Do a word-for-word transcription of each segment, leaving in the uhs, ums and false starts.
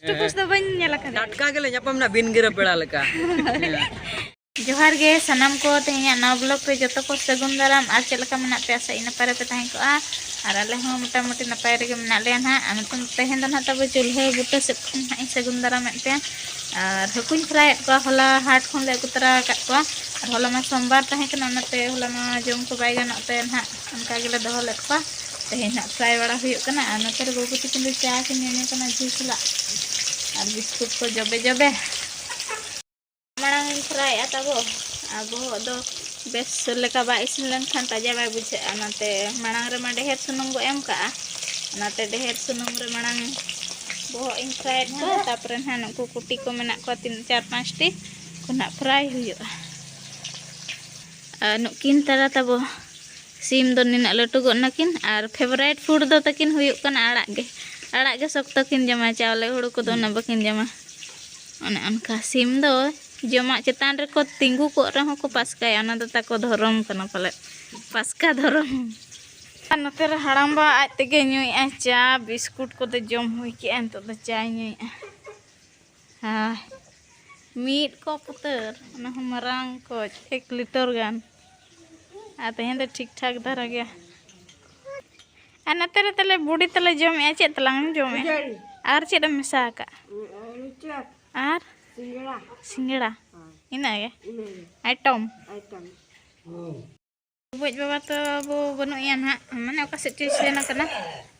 Octopus ᱫᱚ ᱵᱟᱹᱧ ᱧᱮᱞ ᱟᱠᱟᱫᱟ᱾ ᱴᱟᱴᱠᱟ ᱜᱮᱞᱮ ᱧᱟᱯᱟᱢ ᱮᱱᱟ, ᱵᱤᱱ ᱜᱤᱨᱟᱹ ᱯᱮᱲᱟ ᱞᱮᱠᱟ᱾ ᱦᱮᱸ᱾ ᱡᱚᱦᱟᱨ ᱜᱮ ᱥᱟᱱᱟᱢ ᱠᱚ, ᱛᱮᱦᱮᱧᱟᱜ ᱱᱟᱣᱟ ᱵᱞᱚᱜ ᱨᱮ ᱡᱚᱛᱚ ᱠᱚ ᱥᱟᱹᱜᱩᱱ ᱫᱟᱨᱟᱢ᱾ ᱟᱨ ᱪᱮᱫ ᱞᱮᱠᱟ ᱢᱮᱱᱟᱜ ᱯᱮᱭᱟ? ᱟᱥᱟᱭᱟᱹᱧ ᱱᱟᱯᱟᱭ ᱨᱮᱯᱮ ᱛᱟᱦᱮᱸ ᱠᱚᱜᱼᱟ᱾ ᱟᱨ ᱟᱞᱮ ᱦᱚᱸ ᱢᱚᱴᱟᱢᱩᱴᱤ ᱱᱟᱯᱟᱭ ᱨᱮᱜᱮ ᱢᱮᱱᱟᱜ ᱞᱮᱭᱟ ᱱᱟᱦᱟᱜ᱾ ᱟᱨ ᱱᱤᱛᱚᱝ ᱛᱮᱦᱮᱧ ᱫᱚ ᱱᱟᱦᱟᱜ ᱛᱟᱵᱚ ᱪᱩᱞᱦᱟᱹ ᱵᱩᱴᱟᱹ ᱥᱮᱫ ᱠᱷᱚᱱ ᱱᱟᱦᱟᱜ ᱤᱧ ᱥᱟᱹᱜᱩᱱ ᱫᱟᱨᱟᱢᱮᱫ ᱯᱮᱭᱟ᱾ ᱟᱨ ᱦᱟᱹᱠᱩᱧ ᱯᱷᱨᱟᱭᱮᱫ ᱠᱚᱣᱟ, ᱦᱚᱞᱟ ᱦᱟᱴ ᱠᱷᱚᱱ ᱞᱮ ᱟᱹᱜᱩ ᱛᱚᱨᱟ ᱟᱠᱟᱫ ᱠᱚᱣᱟ᱾ ᱟᱨ ᱦᱚᱞᱟ ᱢᱟ ᱥᱳᱢᱵᱟᱨ ᱛᱟᱦᱮᱸ ᱠᱟᱱᱟ, ᱚᱱᱟᱛᱮ ᱦᱚᱞᱟ ᱢᱟ ᱡᱚᱢ ᱠᱚ ᱵᱟᱭ ᱜᱟᱱᱚᱜ ᱛᱮ ᱱᱟᱦᱟᱜ ᱚᱱᱠᱟ ᱜᱮᱞᱮ ᱫᱚᱦᱚ ᱞᱮᱫ ᱠᱚᱣᱟ᱾ ᱛᱮᱦᱮᱧ ᱱᱟᱦᱟᱜ ᱯᱷᱨᱟᱭ ᱵᱟᱲᱟ ᱦᱩᱭᱩᱜ ᱠᱟᱱᱟ᱾ ᱟᱨ ᱱᱚᱛᱮ ᱨᱮ ᱵᱟᱹᱵᱩ ᱛᱟᱹᱠᱤᱱ ᱫᱚ ᱪᱟ ᱠᱤᱱ ᱧᱩᱭᱟ ᱠᱟᱱᱟ, ᱜᱷᱤ ᱥᱟᱞᱟᱜ ᱟᱨ ᱵᱤᱥᱠᱩᱴ ᱠᱚ ᱡᱚᱵᱮ ᱡᱚᱵᱮ᱾ ᱢᱟᱲᱟᱝ ᱤᱧ ᱯᱷᱨᱟᱭᱮᱫᱼᱟ ᱛᱟᱵᱚ, ᱟᱨ ᱵᱚᱦᱚᱜ ᱫᱚ ᱵᱮᱥ ᱞᱮᱠᱟ ᱵᱟᱭ ᱤᱥᱤᱱ ᱞᱮᱱᱠᱷᱟᱱ ᱛᱟᱡᱟ ᱵᱟᱭ ᱵᱩᱡᱷᱟᱹᱜᱼᱟ᱾ ᱚᱱᱟᱛᱮ ᱢᱟᱲᱟᱝ ᱨᱮᱢᱟ ᱰᱷᱮᱨ ᱥᱩᱱᱩᱢ ᱵᱚ ᱮᱢ ᱠᱟᱜᱼᱟ, ᱚᱱᱟᱛᱮ ᱰᱷᱮᱨ ᱥᱩᱱᱩᱢ ᱨᱮ ᱢᱟᱲᱟᱝ ᱵᱚᱦᱚᱜ ᱤᱧ ᱯᱷᱨᱟᱭᱮᱫ ᱠᱚᱣᱟ᱾ ᱛᱟᱨᱯᱚᱨᱮ ᱱᱟᱦᱟᱜ ᱱᱩᱠᱩ ᱠᱩᱴᱤ ᱠᱚ ᱢᱮᱱᱟᱜ ᱠᱚᱣᱟ, ᱛᱤᱱ ᱪᱟᱨ ᱯᱟᱸᱪᱴᱤ, ᱩᱱᱠᱩ ᱱᱟᱦᱟᱜ ᱯᱷᱨᱟᱭ ᱦᱩᱭᱩᱜᱼᱟ᱾ ᱟᱨ ᱱᱩᱠᱤᱱ ᱛᱟᱨᱟ ᱛᱟᱵᱚ ᱥᱤᱢ ᱫᱚ ᱱᱤᱱᱟᱹᱜ ᱞᱟᱹᱴᱩ ᱜᱚᱫ ᱱᱟᱠᱤᱱ᱾ ᱟᱨ ᱯᱷᱮᱵᱟᱨᱟᱭᱤᱴ ᱯᱷᱩᱰ ᱫᱚ ᱛᱟᱹᱠᱤᱱ ᱦᱩᱭᱩᱜ ᱠᱟᱱᱟ ᱟᱲᱟᱜ ᱜᱮ᱾ ᱟᱲᱟᱜ ᱜᱮ ᱥᱚᱠᱛᱚ ᱠᱤᱱ ᱡᱚᱢᱟ, ᱪᱟᱣᱞᱮ ᱦᱩᱲᱩ ᱠᱚᱫᱚ ᱩᱱᱟᱹᱜ ᱵᱟᱹᱠᱤᱱ ᱡᱚᱢᱟ᱾ ᱚᱱᱮ ᱚᱱᱠᱟ ᱥᱤᱢ ᱫᱚ ᱡᱚᱢᱟᱜ ᱪᱮᱛᱟᱱ ᱨᱮᱠᱚ ᱛᱤᱸᱜᱩ ᱠᱚᱜ ᱨᱮᱦᱚᱸ ᱠᱚ ᱯᱟᱥᱠᱟᱭᱟ, ᱚᱱᱟ ᱫᱚ ᱛᱟᱠᱚ ᱫᱷᱚᱨᱚᱢ ᱠᱟᱱᱟ ᱯᱟᱞᱮᱫ, ᱯᱟᱥᱠᱟ ᱫᱷᱚᱨᱚᱢ᱾ ᱟᱨ ᱱᱚᱛᱮ ᱨᱮ ᱦᱟᱲᱟᱢᱵᱟ ᱟᱡ ᱛᱮᱜᱮ ᱧᱩᱭᱮᱫᱼᱟ ᱪᱟ, ᱵᱤᱥᱠᱩᱴ ᱠᱚᱫᱚ ᱡᱚᱢ ᱦᱩᱭ ᱠᱮᱜᱼᱟ, ᱱᱤᱛᱚᱜ ᱫᱚ ᱪᱟᱭ ᱧᱩᱭᱮᱫᱼᱟ᱾ ᱦᱳᱭ, ᱢᱤᱫ ᱠᱚᱯ ᱩᱛᱟᱹᱨ, ᱚᱱᱟ ᱦᱚᱸ ᱢᱟᱨᱟᱝ ᱠᱚᱡ, ᱮᱠ ᱞᱤᱴᱚᱨ ᱜᱟᱱ᱾ ᱟᱨ ᱛᱮᱦᱮᱧ ᱫᱚ ᱴᱷᱤᱠ ᱴᱷᱟᱠ ᱫᱷᱟᱨᱟ ᱜᱮᱭᱟ᱾ ᱟᱨ ᱱᱚᱛᱮ ᱨᱮ ᱛᱟᱞᱮ ᱵᱩᱰᱤ ᱛᱟᱞᱮ ᱡᱚᱢᱮᱜᱼᱟ᱾ ᱪᱮᱫ ᱛᱟᱞᱟᱝ ᱮᱢ ᱡᱚᱢᱮᱜᱼᱟ? ᱠᱷᱟᱹᱡᱟᱹᱲᱤ᱾ ᱟᱨ ᱪᱮᱫ ᱮᱢ ᱢᱮᱥᱟ ᱟᱠᱟᱫ? ᱢᱤᱠᱥᱪᱟᱨ᱾ ᱟᱨ? ᱥᱤᱸᱜᱟᱲᱟ᱾ ᱥᱤᱸᱜᱟᱲᱟ? ᱦᱳᱭ᱾ ᱤᱱᱟᱹ ᱜᱮ? ᱤᱱᱟᱹ ᱜᱮ᱾ ᱟᱭᱴᱚᱢ? ᱟᱭᱴᱚᱢ᱾ ᱵᱚᱡ ᱵᱟᱵᱟ ᱛᱚ ᱟᱵᱚ ᱵᱟᱹᱱᱩᱜ ᱮᱭᱟ ᱱᱟᱦᱟᱜ, ᱢᱟᱱᱮ ᱚᱠᱟ ᱥᱮᱫ ᱪᱚᱭ ᱥᱮᱱ ᱟᱠᱟᱱᱟ᱾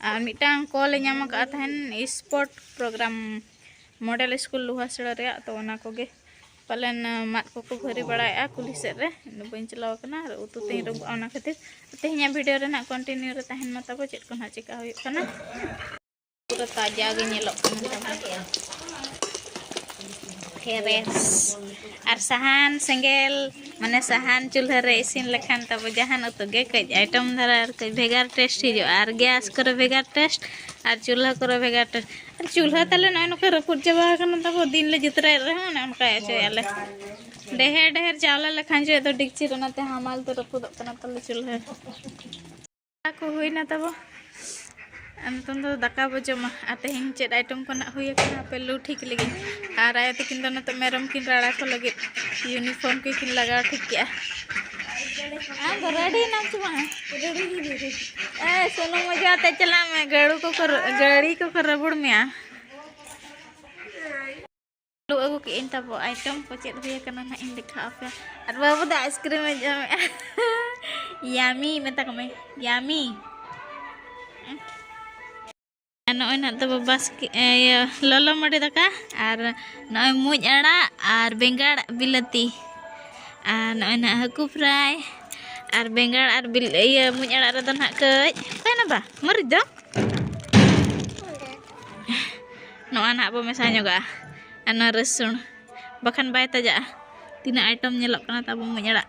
ᱟᱨ ᱢᱤᱫᱴᱟᱝ ᱠᱚᱞ ᱮ ᱧᱟᱢ ᱟᱠᱟᱫᱼᱟ ᱛᱟᱦᱮᱱ, ᱥᱯᱳᱨᱴ ᱯᱨᱳᱜᱨᱟᱢ ᱢᱚᱰᱮᱞ ᱥᱠᱩᱞ ᱞᱳᱦᱟᱥᱲᱟ ᱨᱮᱭᱟᱜ, ᱛᱚ ᱚᱱᱟ ᱠᱚᱜᱮ ᱯᱟᱞᱮᱱ ᱢᱟᱫ ᱠᱚᱠᱚ ᱵᱷᱟᱹᱨᱤ ᱵᱟᱲᱟᱭᱮᱫᱼᱟ ᱠᱩᱞᱦᱤ ᱥᱮᱫ ᱨᱮ᱾ ᱤᱧ ᱫᱚ ᱵᱟᱹᱧ ᱪᱟᱞᱟᱣ ᱟᱠᱟᱱᱟ ᱟᱨ ᱩᱛᱩ ᱛᱤᱧ ᱨᱩᱢ ᱠᱚᱜᱼᱟ, ᱚᱱᱟ ᱠᱷᱟᱹᱛᱤᱨ ᱛᱮᱦᱮᱧᱟᱜ ᱵᱷᱤᱰᱤᱭᱳ ᱨᱮ ᱱᱟᱦᱟᱜ ᱠᱚᱱᱴᱤᱱᱤᱭᱩ ᱨᱮ ᱛᱟᱦᱮᱱ ᱢᱟ ᱛᱟᱵᱚ, ᱪᱮᱫ ᱠᱚ ᱱᱟᱦᱟᱜ ᱪᱮᱠᱟ ᱦᱩᱭᱩᱜ ᱠᱟᱱᱟ᱾ ᱯᱩᱨᱟᱹ ᱛᱟᱡᱟ ᱜᱮ ᱧᱮᱞᱚᱜ ᱠᱟᱱᱟ ᱛᱟᱵᱚ᱾ ᱯᱷᱮᱨᱮᱥ᱾ ᱟᱨ ᱥᱟᱦᱟᱱ ᱥᱮᱸᱜᱮᱞ, ᱢᱟᱱᱮ ᱥᱟᱦᱟᱱ ᱪᱩᱞᱦᱟᱹ ᱨᱮ ᱤᱥᱤᱱ ᱞᱮᱠᱷᱟᱱ ᱛᱟᱵᱚ ᱡᱟᱦᱟᱱ ᱩᱛᱩ ᱜᱮ ᱠᱟᱹᱡ ᱟᱭᱴᱚᱢ ᱫᱷᱟᱨᱟ ᱟᱨ ᱠᱟᱹᱡ ᱵᱷᱮᱜᱟᱨ ᱴᱮᱥᱴ ᱦᱤᱡᱩᱜᱼᱟ᱾ ᱟᱨ ᱜᱮᱥ ᱠᱚᱨᱮ ᱵᱷᱮᱜᱟᱨ ᱴᱮᱥᱴ, ᱟᱨ ᱪᱩᱞᱦᱟᱹ ᱠᱚᱨᱮ ᱵᱷᱮᱜᱟᱨ ᱴᱮᱥᱴ᱾ ᱟᱨ ᱪᱩᱞᱦᱟᱹ ᱛᱟᱞᱮ ᱱᱚᱜᱼᱚᱭ ᱱᱚᱝᱠᱟ ᱨᱟᱹᱯᱩᱫ ᱪᱟᱵᱟ ᱟᱠᱟᱱᱟ ᱛᱟᱵᱚ, ᱫᱤᱱ ᱞᱮ ᱡᱩᱛᱨᱟᱣᱮᱫ ᱨᱮᱦᱚᱸ ᱚᱱᱮ ᱚᱱᱠᱟ ᱦᱚᱪᱚᱭᱮᱫᱼᱟ ᱞᱮ᱾ ᱰᱷᱮᱨ ᱰᱷᱮᱨ ᱪᱟᱣᱞᱮ ᱞᱮ ᱠᱷᱟᱸᱡᱚᱭᱮᱫ ᱫᱚ ᱰᱮᱠᱪᱤ ᱨᱮ, ᱚᱱᱟᱛᱮ ᱦᱟᱢᱟᱞ ᱛᱮ ᱨᱟᱹᱯᱩᱫᱚᱜ ᱠᱟᱱᱟ ᱛᱟᱞᱮ ᱪᱩᱞᱦᱟᱹ᱾ ᱠᱚ ᱦᱩᱭᱱᱟ ᱛᱟᱵᱚ᱾ ᱟᱨ ᱱᱤᱛᱚᱝ ᱫᱚ ᱫᱟᱠᱟ ᱵᱚ ᱡᱚᱢᱟ᱾ ᱟᱨ ᱛᱮᱦᱮᱧ ᱪᱮᱫ item ᱠᱚ ᱱᱟᱜ ᱦᱩᱭ ᱟᱠᱟᱱᱟ, ᱦᱟᱯᱮ ᱞᱩ ᱴᱷᱤᱠ ᱞᱮᱜᱮ᱾ ᱟᱨ ᱟᱭᱳ ᱛᱟᱹᱠᱤᱱ ᱫᱚ ᱱᱤᱛᱚᱜ ᱢᱮᱨᱚᱢ ᱠᱤᱱ ᱨᱟᱲᱟ ᱠᱚ ᱞᱟᱹᱜᱤᱫ uniform ᱠᱚᱠᱤᱱ ᱞᱟᱜᱟᱣ ᱴᱷᱤᱠ ᱠᱮᱜᱼᱟ᱾ ᱟᱢ ᱫᱚ ready ᱮᱱᱟᱢ ᱥᱮ ᱵᱟᱝ? ᱮ, ᱥᱩᱱᱩᱢ ᱚᱡᱚᱜ ᱟᱛᱮ ᱪᱟᱞᱟᱜ ᱢᱮ, ᱜᱟᱹᱲᱩ ᱠᱚᱠᱚ ᱨᱟᱹ-, ᱜᱟᱹᱲᱤ ᱠᱚᱠᱚ ᱨᱟᱹᱵᱩᱲ ᱢᱮᱭᱟ᱾ ᱞᱩ ᱟᱹᱜᱩ ᱠᱮᱜ ᱟᱹᱧ, ᱛᱟᱵᱚ item ᱠᱚ ᱪᱮᱫ ᱦᱩᱭ ᱟᱠᱟᱱᱟ ᱱᱟᱜ ᱤᱧ ᱫᱮᱠᱷᱟᱣ ᱟᱯᱮᱭᱟ᱾ ᱟᱨ ᱵᱟᱹᱵᱩ ᱫᱚ ice cream ᱮ ᱡᱚᱢᱮᱜᱼᱟ᱾ Yummy ᱢᱮᱛᱟ ᱠᱚ ᱢᱮ, yummy᱾ ᱟᱨ ᱱᱚᱜᱼᱚᱭ ᱱᱟᱜ ᱛᱟᱵᱚ ᱵᱟᱥᱠᱮ, ᱤᱭᱟᱹ, ᱞᱚᱞᱚ ᱢᱟᱹᱰᱤ ᱫᱟᱠᱟ, ᱟᱨ ᱱᱚᱜᱼᱚᱭ ᱢᱩᱡ ᱟᱲᱟᱜ ᱟᱨ ᱵᱮᱸᱜᱟᱲ ᱵᱤᱞᱟᱹᱛᱤ, ᱟᱨ ᱱᱚᱜᱼᱚᱭ ᱱᱟᱜ ᱦᱟᱹᱠᱩ fry, ᱟᱨ ᱵᱮᱸᱜᱟᱲ ᱟᱨ ᱵᱤᱞ-, ᱤᱭᱟᱹ, ᱢᱩᱡ ᱟᱲᱟᱜ ᱨᱮᱫᱚ ᱱᱟᱜ ᱠᱟᱹᱡ, ᱚᱠᱟᱭᱮᱱᱟ ᱵᱟ? ᱢᱟᱹᱨᱤᱪ ᱫᱚ? ᱱᱚᱣᱟ ᱱᱟᱜ ᱵᱚ ᱢᱮᱥᱟ ᱧᱚᱜᱟᱜᱼᱟ, ᱟᱨ ᱱᱚᱣᱟ ᱨᱟᱹᱥᱩᱱ, ᱵᱟᱠᱷᱟᱱ ᱵᱟᱭ ᱛᱟᱡᱟᱜᱼᱟ᱾ ᱛᱤᱱᱟᱹᱜ item ᱧᱮᱞᱚᱜ ᱠᱟᱱᱟ ᱛᱟᱵᱚ ᱢᱩᱡ ᱟᱲᱟᱜ᱾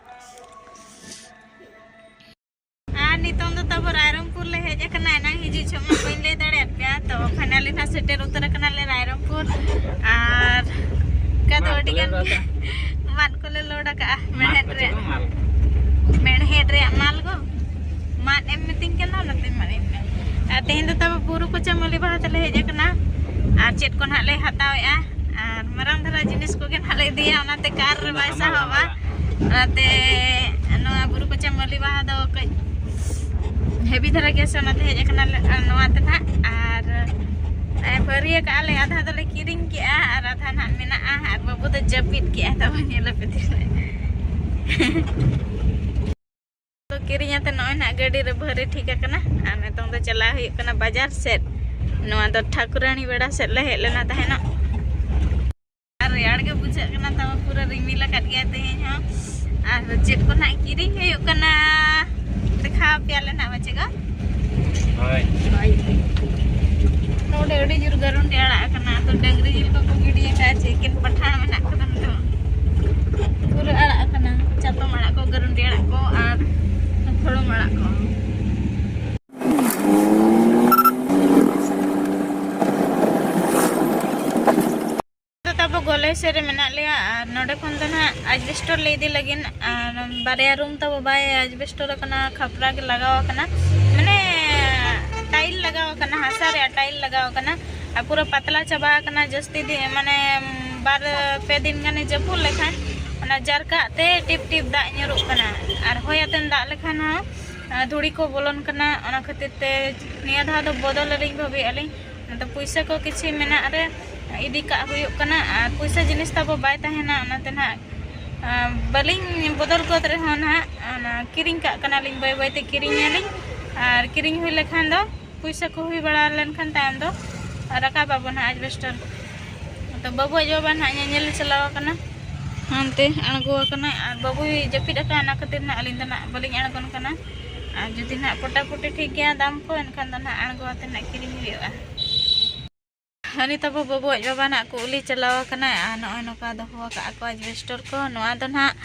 ᱟᱨ ᱱᱤᱛᱚᱝ ᱫᱚ ᱛᱟᱵᱚ ᱨᱟᱭᱨᱚᱝᱯᱩᱨ ᱞᱮ ᱦᱮᱡ ᱟᱠᱟᱱᱟ᱾ ᱮᱱᱟᱝ ᱦᱤᱡᱩᱜ ᱡᱚᱦᱚᱜ ᱢᱟ ᱵᱟᱹᱧ ᱞᱟᱹᱭ ᱫᱟᱲᱮᱭᱟᱫ ᱯᱮᱭᱟ, ᱛᱚ finally ᱱᱟᱜ ᱥᱮᱴᱮᱨ ᱩᱛᱟᱹᱨ ᱟᱠᱟᱱᱟᱞᱮ ᱨᱟᱭᱨᱚᱝᱯᱩᱨ᱾ ᱟᱨ ᱚᱱᱠᱟ ᱫᱚ ᱢᱟᱫ ᱟᱹᱰᱤ ᱠᱚᱞᱮ ᱜᱟᱱ ᱞᱚᱰ ᱜᱮ ᱟᱠᱟᱫ᱾ ᱢᱟᱫ ᱠᱚᱞᱮ ᱞᱚᱰ ᱟᱠᱟᱜᱼᱟ, ᱢᱮᱬᱦᱮᱫ ᱢᱟᱫ ᱨᱮᱭᱟᱜ᱾ ᱠᱚ ᱢᱟᱞ᱾ ᱢᱮᱬᱦᱮᱫ ᱨᱮᱭᱟᱜ ᱢᱟᱞ ᱜᱚ, ᱢᱟᱫ ᱮᱢ ᱢᱤᱛᱟᱹᱧ ᱠᱟᱱᱟ, ᱚᱱᱟᱛᱮ ᱢᱟᱫ ᱮᱢ ᱢᱮᱱ᱾ ᱟᱨ ᱛᱮᱦᱮᱧ ᱫᱚ ᱛᱟᱵᱚ ᱵᱩᱨᱩ ᱠᱚᱪᱟ ᱢᱟᱹᱞᱤ ᱵᱟᱦᱟ ᱛᱮᱞᱮ ᱦᱮᱡ ᱟᱠᱟᱱᱟ᱾ ᱟᱨ ᱪᱮᱫ ᱠᱚ ᱱᱟᱦᱟᱜ ᱞᱮ ᱦᱟᱛᱟᱣᱮᱜᱼᱟ, ᱟᱨ ᱢᱟᱨᱟᱝ ᱫᱷᱟᱨᱟ ᱡᱤᱱᱤᱥ ᱠᱚᱜᱮ ᱱᱟᱦᱟᱜ ᱞᱮ ᱤᱫᱤᱭᱟ, ᱚᱱᱟᱛᱮ ᱠᱟᱨ ᱨᱮ ᱵᱟᱭ ᱥᱟᱦᱚᱵᱟ᱾ ᱚᱱᱟᱛᱮ ᱱᱚᱣᱟ ᱵᱩᱨᱩ ᱠᱚᱪᱟ ᱢᱟᱹᱞᱤ ᱵᱟᱦᱟ ᱫᱚ ᱠᱟᱹᱡ heavy ᱫᱷᱟᱨᱟ ᱜᱮᱭᱟ ᱥᱮ, ᱚᱱᱟᱛᱮ ᱦᱮᱡ ᱟᱠᱟᱱᱟᱞᱮ, ᱟᱨ ᱱᱚᱣᱟ ᱛᱮ ᱱᱟᱦᱟᱜ, ᱟᱨ ᱵᱷᱟᱹᱨᱤ ᱟᱠᱟᱜᱼᱟ ᱞᱮ, ᱟᱫᱷᱟ ᱫᱚᱞᱮ ᱠᱤᱨᱤᱧ ᱠᱮᱜᱼᱟ ᱟᱨ ᱟᱫᱷᱟ ᱱᱟᱦᱟᱜ ᱢᱮᱱᱟᱜᱼᱟ, ᱟᱨ ᱵᱟᱹᱵᱩ ᱫᱚ ᱡᱟᱹᱯᱤᱫ ᱠᱮᱜᱼᱟ, ᱛᱟᱵᱚ ᱧᱮᱞ ᱟᱯᱮ ᱛᱤᱥ ᱨᱮ᱾ ᱛᱚ ᱠᱤᱨᱤᱧ ᱟᱛᱮ ᱱᱚᱜᱼᱚᱭ ᱱᱟᱦᱟᱜ ᱜᱟᱹᱰᱤ ᱨᱮ ᱵᱷᱟᱹᱨᱤ ᱴᱷᱤᱠ ᱟᱠᱟᱱᱟ, ᱟᱨ ᱱᱤᱛᱚᱝ ᱫᱚ ᱪᱟᱞᱟᱣ ᱦᱩᱭᱩᱜ ᱠᱟᱱᱟ ᱵᱟᱡᱟᱨ ᱥᱮᱫ᱾ ᱱᱚᱣᱟ ᱫᱚ ᱴᱷᱟᱹᱠᱩᱨᱟᱹᱱᱤ ᱵᱮᱲᱟ ᱥᱮᱫ ᱞᱮ ᱦᱮᱡ ᱞᱮᱱᱟ ᱛᱟᱦᱮᱱᱚᱜ᱾ ᱟᱨ ᱨᱮᱭᱟᱲ ᱜᱮ ᱵᱩᱡᱷᱟᱹᱜ ᱠᱟᱱᱟ, ᱛᱟᱢᱟ ᱯᱩᱨᱟᱹ ᱨᱤᱢᱤᱞ ᱟᱠᱟᱫ ᱜᱮᱭᱟ ᱛᱮᱦᱮᱧ ᱦᱚᱸ᱾ ᱟᱨ ᱪᱮᱫ ᱠᱚ ᱱᱟᱦᱟᱜ ᱠᱤᱨᱤᱧ ᱦᱩᱭᱩᱜ ᱠᱟᱱᱟ, ᱫᱮᱠᱷᱟᱣ ᱟᱯᱮᱭᱟᱞᱮ ᱱᱟᱦᱟᱜ, ᱵᱟᱪᱮ ᱜᱚ? ᱦᱳᱭ᱾ ᱱᱚᱰᱮ ᱟᱹᱰᱤ ᱡᱳᱨ ᱜᱟᱹᱨᱩᱱᱰᱤ ᱟᱲᱟᱜ ᱟᱠᱟᱱᱟ, ᱛᱚ ᱰᱟᱹᱝᱨᱤ ᱡᱤᱞ ᱠᱚᱠᱚ ᱜᱤᱰᱤ ᱟᱠᱟᱫᱼᱟ, ᱪᱮ ᱮᱠᱮᱱ ᱯᱟᱴᱷᱟᱲ ᱢᱮᱱᱟᱜ ᱠᱟᱫᱟ ᱱᱤᱛᱚᱜ᱾ ᱯᱩᱨᱟᱹ ᱟᱲᱟᱜ ᱟᱠᱟᱱᱟ, ᱪᱟᱛᱚᱢ ᱟᱲᱟᱜ ᱠᱚ, ᱜᱟᱹᱨᱩᱱᱰᱤ ᱟᱲᱟᱜ ᱠᱚ, ᱟᱨ ᱯᱷᱟᱹᱲᱩᱢ ᱟᱲᱟᱜ ᱠᱚ᱾ ᱫᱚ ᱛᱟᱵᱚ ᱜᱚᱞᱮ ᱥᱮᱫ ᱨᱮ ᱢᱮᱱᱟᱜ ᱞᱮᱭᱟ, ᱟᱨ ᱱᱚᱰᱮ ᱠᱷᱚᱱ ᱫᱚ ᱱᱟᱦᱟᱜ asbestos ᱞᱮ ᱤᱫᱤ ᱞᱟᱹᱜᱤᱫ, ᱟᱨ ᱵᱟᱨᱭᱟ room ᱛᱟᱵᱚ ᱵᱟᱭ asbestos ᱟᱠᱟᱱᱟ, ᱠᱷᱟᱯᱨᱟ ᱜᱮ ᱞᱟᱜᱟᱣ ᱟᱠᱟᱱᱟ, ᱢᱟᱱᱮ tile ᱞᱟᱜᱟᱣ ᱞᱟᱜᱟᱣ ᱟᱠᱟᱱᱟ, ᱦᱟᱥᱟ ᱨᱮᱭᱟᱜ ᱴᱟᱭᱤᱞ ᱞᱟᱜᱟᱣ ᱟᱠᱟᱱᱟ ᱟᱨ ᱯᱩᱨᱟᱹ ᱯᱟᱛᱞᱟ ᱪᱟᱵᱟ ᱟᱠᱟᱱᱟ᱾ ᱡᱟᱹᱥᱛᱤ ᱫᱤᱱ, ᱢᱟᱱᱮ, ᱵᱟᱨ ᱯᱮ ᱫᱤᱱ ᱜᱟᱱᱮ ᱡᱟᱹᱯᱩᱫ ᱞᱮᱠᱷᱟᱱ ᱚᱱᱟ ᱡᱟᱨᱠᱟᱜ ᱛᱮ ᱴᱤᱯ ᱴᱤᱯ ᱫᱟᱜ ᱧᱩᱨᱩᱜ ᱠᱟᱱᱟ᱾ ᱟᱨ ᱦᱚᱭ ᱟᱛᱮᱱ ᱫᱟᱜ ᱞᱮᱠᱷᱟᱱ ᱦᱚᱸ, ᱟᱸ, ᱫᱷᱩᱲᱤ ᱠᱚ ᱵᱚᱞᱚᱱ ᱠᱟᱱᱟ᱾ ᱚᱱᱟ ᱠᱷᱟᱹᱛᱤᱨ ᱛᱮ ᱱᱤᱭᱟᱹ ᱫᱷᱟᱣ ᱫᱚ ᱵᱚᱫᱚᱞ ᱟᱹᱞᱤᱧ ᱵᱷᱟᱹᱵᱤᱭᱮᱫᱼᱟ ᱞᱤᱧ᱾ ᱚᱱᱟᱛᱮ ᱯᱩᱭᱥᱟᱹ ᱠᱚ ᱠᱤᱪᱷᱤ ᱢᱮᱱᱟᱜ ᱨᱮ ᱤᱫᱤ ᱠᱟᱜ ᱦᱩᱭᱩᱜ ᱠᱟᱱᱟ᱾ ᱟᱨ ᱯᱩᱭᱥᱟᱹ ᱡᱤᱱᱤᱥ ᱛᱟᱵᱚ ᱵᱟᱭ ᱛᱟᱦᱮᱱᱟ, ᱚᱱᱟᱛᱮ ᱱᱟᱦᱟᱜ, ᱟᱸ, ᱵᱟᱹᱞᱤᱧ ᱵᱚᱫᱚᱞ ᱜᱚᱫ ᱨᱮᱦᱚᱸ ᱱᱟᱦᱟᱜ, ᱚᱱᱟ ᱠᱤᱨᱤᱧ ᱠᱟᱜ ᱠᱟᱱᱟᱞᱤᱧ, ᱵᱟᱹᱭ ᱵᱟᱹᱭᱛᱮ ᱠᱤᱨᱤᱧᱟᱞᱤᱧ᱾ ᱟᱨ ᱠᱤᱨᱤᱧ ᱦᱩᱭ ᱞᱮᱠᱷᱟᱱ ᱫᱚ ᱯᱩᱭᱥᱟᱹ ᱠᱚ ᱦᱩᱭ ᱵᱟᱲᱟ ᱞᱮᱱᱠᱷᱟᱱ ᱛᱟᱭᱚᱢ ᱫᱚ ᱨᱟᱠᱟᱵ ᱟᱵᱚᱱ ᱦᱟᱸᱜ ᱟᱡᱵᱮᱥᱴᱟᱨ᱾ ᱛᱚ ᱵᱟᱹᱵᱩ ᱟᱡ ᱵᱟᱵᱟ ᱱᱟᱦᱟᱜ ᱧᱮᱧᱮᱞ ᱪᱟᱞᱟᱣ ᱟᱠᱟᱱᱟ, ᱦᱟᱱᱛᱮ ᱟᱬᱜᱚ ᱟᱠᱟᱱᱟᱭ᱾ ᱟᱨ ᱵᱟᱹᱵᱩᱭ ᱡᱟᱹᱯᱤᱫ ᱟᱠᱟᱫ, ᱚᱱᱟ ᱠᱷᱟᱹᱛᱤᱨ ᱱᱟᱦᱟᱜ ᱟᱹᱞᱤᱧ ᱫᱚ ᱱᱟᱦᱟᱜ ᱵᱟᱹᱞᱤᱧ ᱟᱬᱜᱚᱱ ᱠᱟᱱᱟ᱾ ᱟᱨ ᱡᱩᱫᱤ ᱱᱟᱦᱟᱜ ᱯᱚᱴᱟᱯᱚᱴᱤ ᱴᱷᱤᱠ ᱜᱮᱭᱟ ᱫᱟᱢ ᱠᱚ, ᱮᱱᱠᱷᱟᱱ ᱫᱚ ᱱᱟᱦᱟᱜ ᱟᱬᱜᱚ ᱟᱛᱮ ᱱᱟᱦᱟᱜ ᱠᱤᱨᱤᱧ ᱦᱩᱭᱩᱜᱼᱟ᱾ ᱦᱟᱹᱱᱤ ᱛᱟᱵᱚ ᱵᱟᱹᱵᱩ ᱟᱡ ᱵᱟᱵᱟ ᱱᱟᱦᱟᱜ ᱠᱚ ᱩᱞᱤ ᱪᱟᱞᱟᱣ ᱟᱠᱟᱱᱟ᱾ ᱟᱨ ᱱᱚᱜᱼᱚᱭ ᱱᱚᱝᱠᱟ ᱫᱚᱦᱚ ᱟᱠᱟᱫ ᱟᱠᱚ ᱟᱡᱵᱮᱥᱴᱟᱨ ᱠᱚ᱾ ᱱᱚᱣᱟ ᱫᱚ ᱱᱟᱦᱟᱜ,